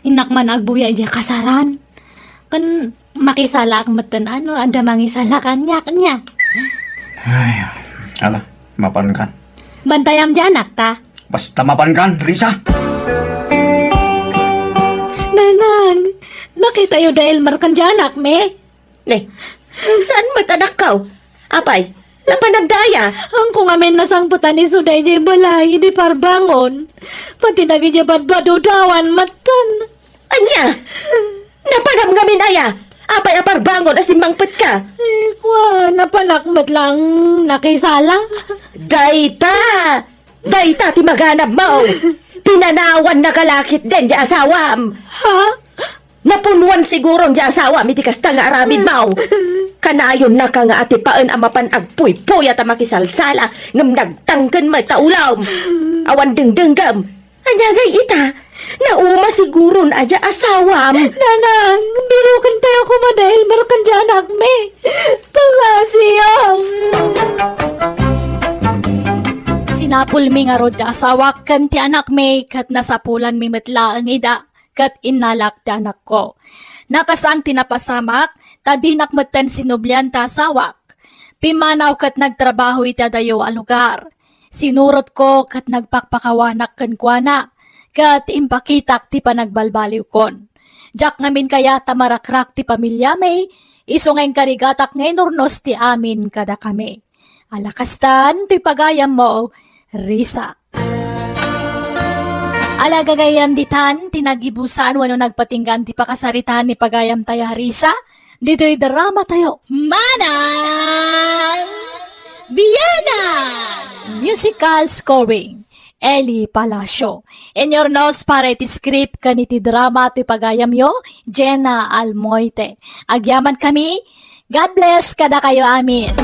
Innak man agbuya idiay kasaran. Ken makisalaak metten a no adda mangisala kaniak, nia. Ay, ala, mapankan. Bantayam diay anakta. Basta mapankan, Risa. Nanang, nakitayo da Elmer ken diay anakmi? Ne, saan met anakko? Apay, napanam da aya? Haanko ngamin nasangpetan isu daydiay balay idi parbangon. Pati dagidiay badbadoda awan metten. Ania? Napanam ngamin aya? Apay a parbangon a simmangpetka? Eh, kwa, napanak met laeng nakisala. Dayta! Dayta ti maganabmo! Pinanawannaka la ketdin diay asawam! Ha? Napunuan siguron diay asawam iti kasta nga aramidmo. Kanayonnaka nga atipaen a mapan agpuypuyat a makisalsala, ngem nagtangken met ta ulom. Awan dengdenggem. Ania ngay ita? Nauma siguron a diay asawam. Nanang, birokentayo koma da Elmer ken diay anakmi. Pangasiam. Sinapulmi ngarud ti asawak ken ti anakmi, ket nasapulanmi met laeng ida. Ket innalak ti anakko. Nakasaan ti napasamak, ta dinak metten sinublian ti asawak. Pimmanaw ket nagtrabaho iti adayo a lugar. Sinurotko ket nagpakpakawanak kenkuana, ket impakitak ti panagbalbaliwkon. Diak ngamin kayat a marakrak ti pamiliami, isu nga inkarigatak nga inurnos ti amin kadakami. Ala kastan, toy pagayammo, Risa. Ala gagayyem ditan ti nagibusan wenno nagpatinggan ti pakasaritaan ni pagayamtayo a Risa, ditoy dramatayo, Manang Bianan! Musical scoring, Eli Palacio. Inurnos para iti script ken iti drama toy pagayamyo, Jenna Almoite. Agyamankami, God bless kadakayo amin.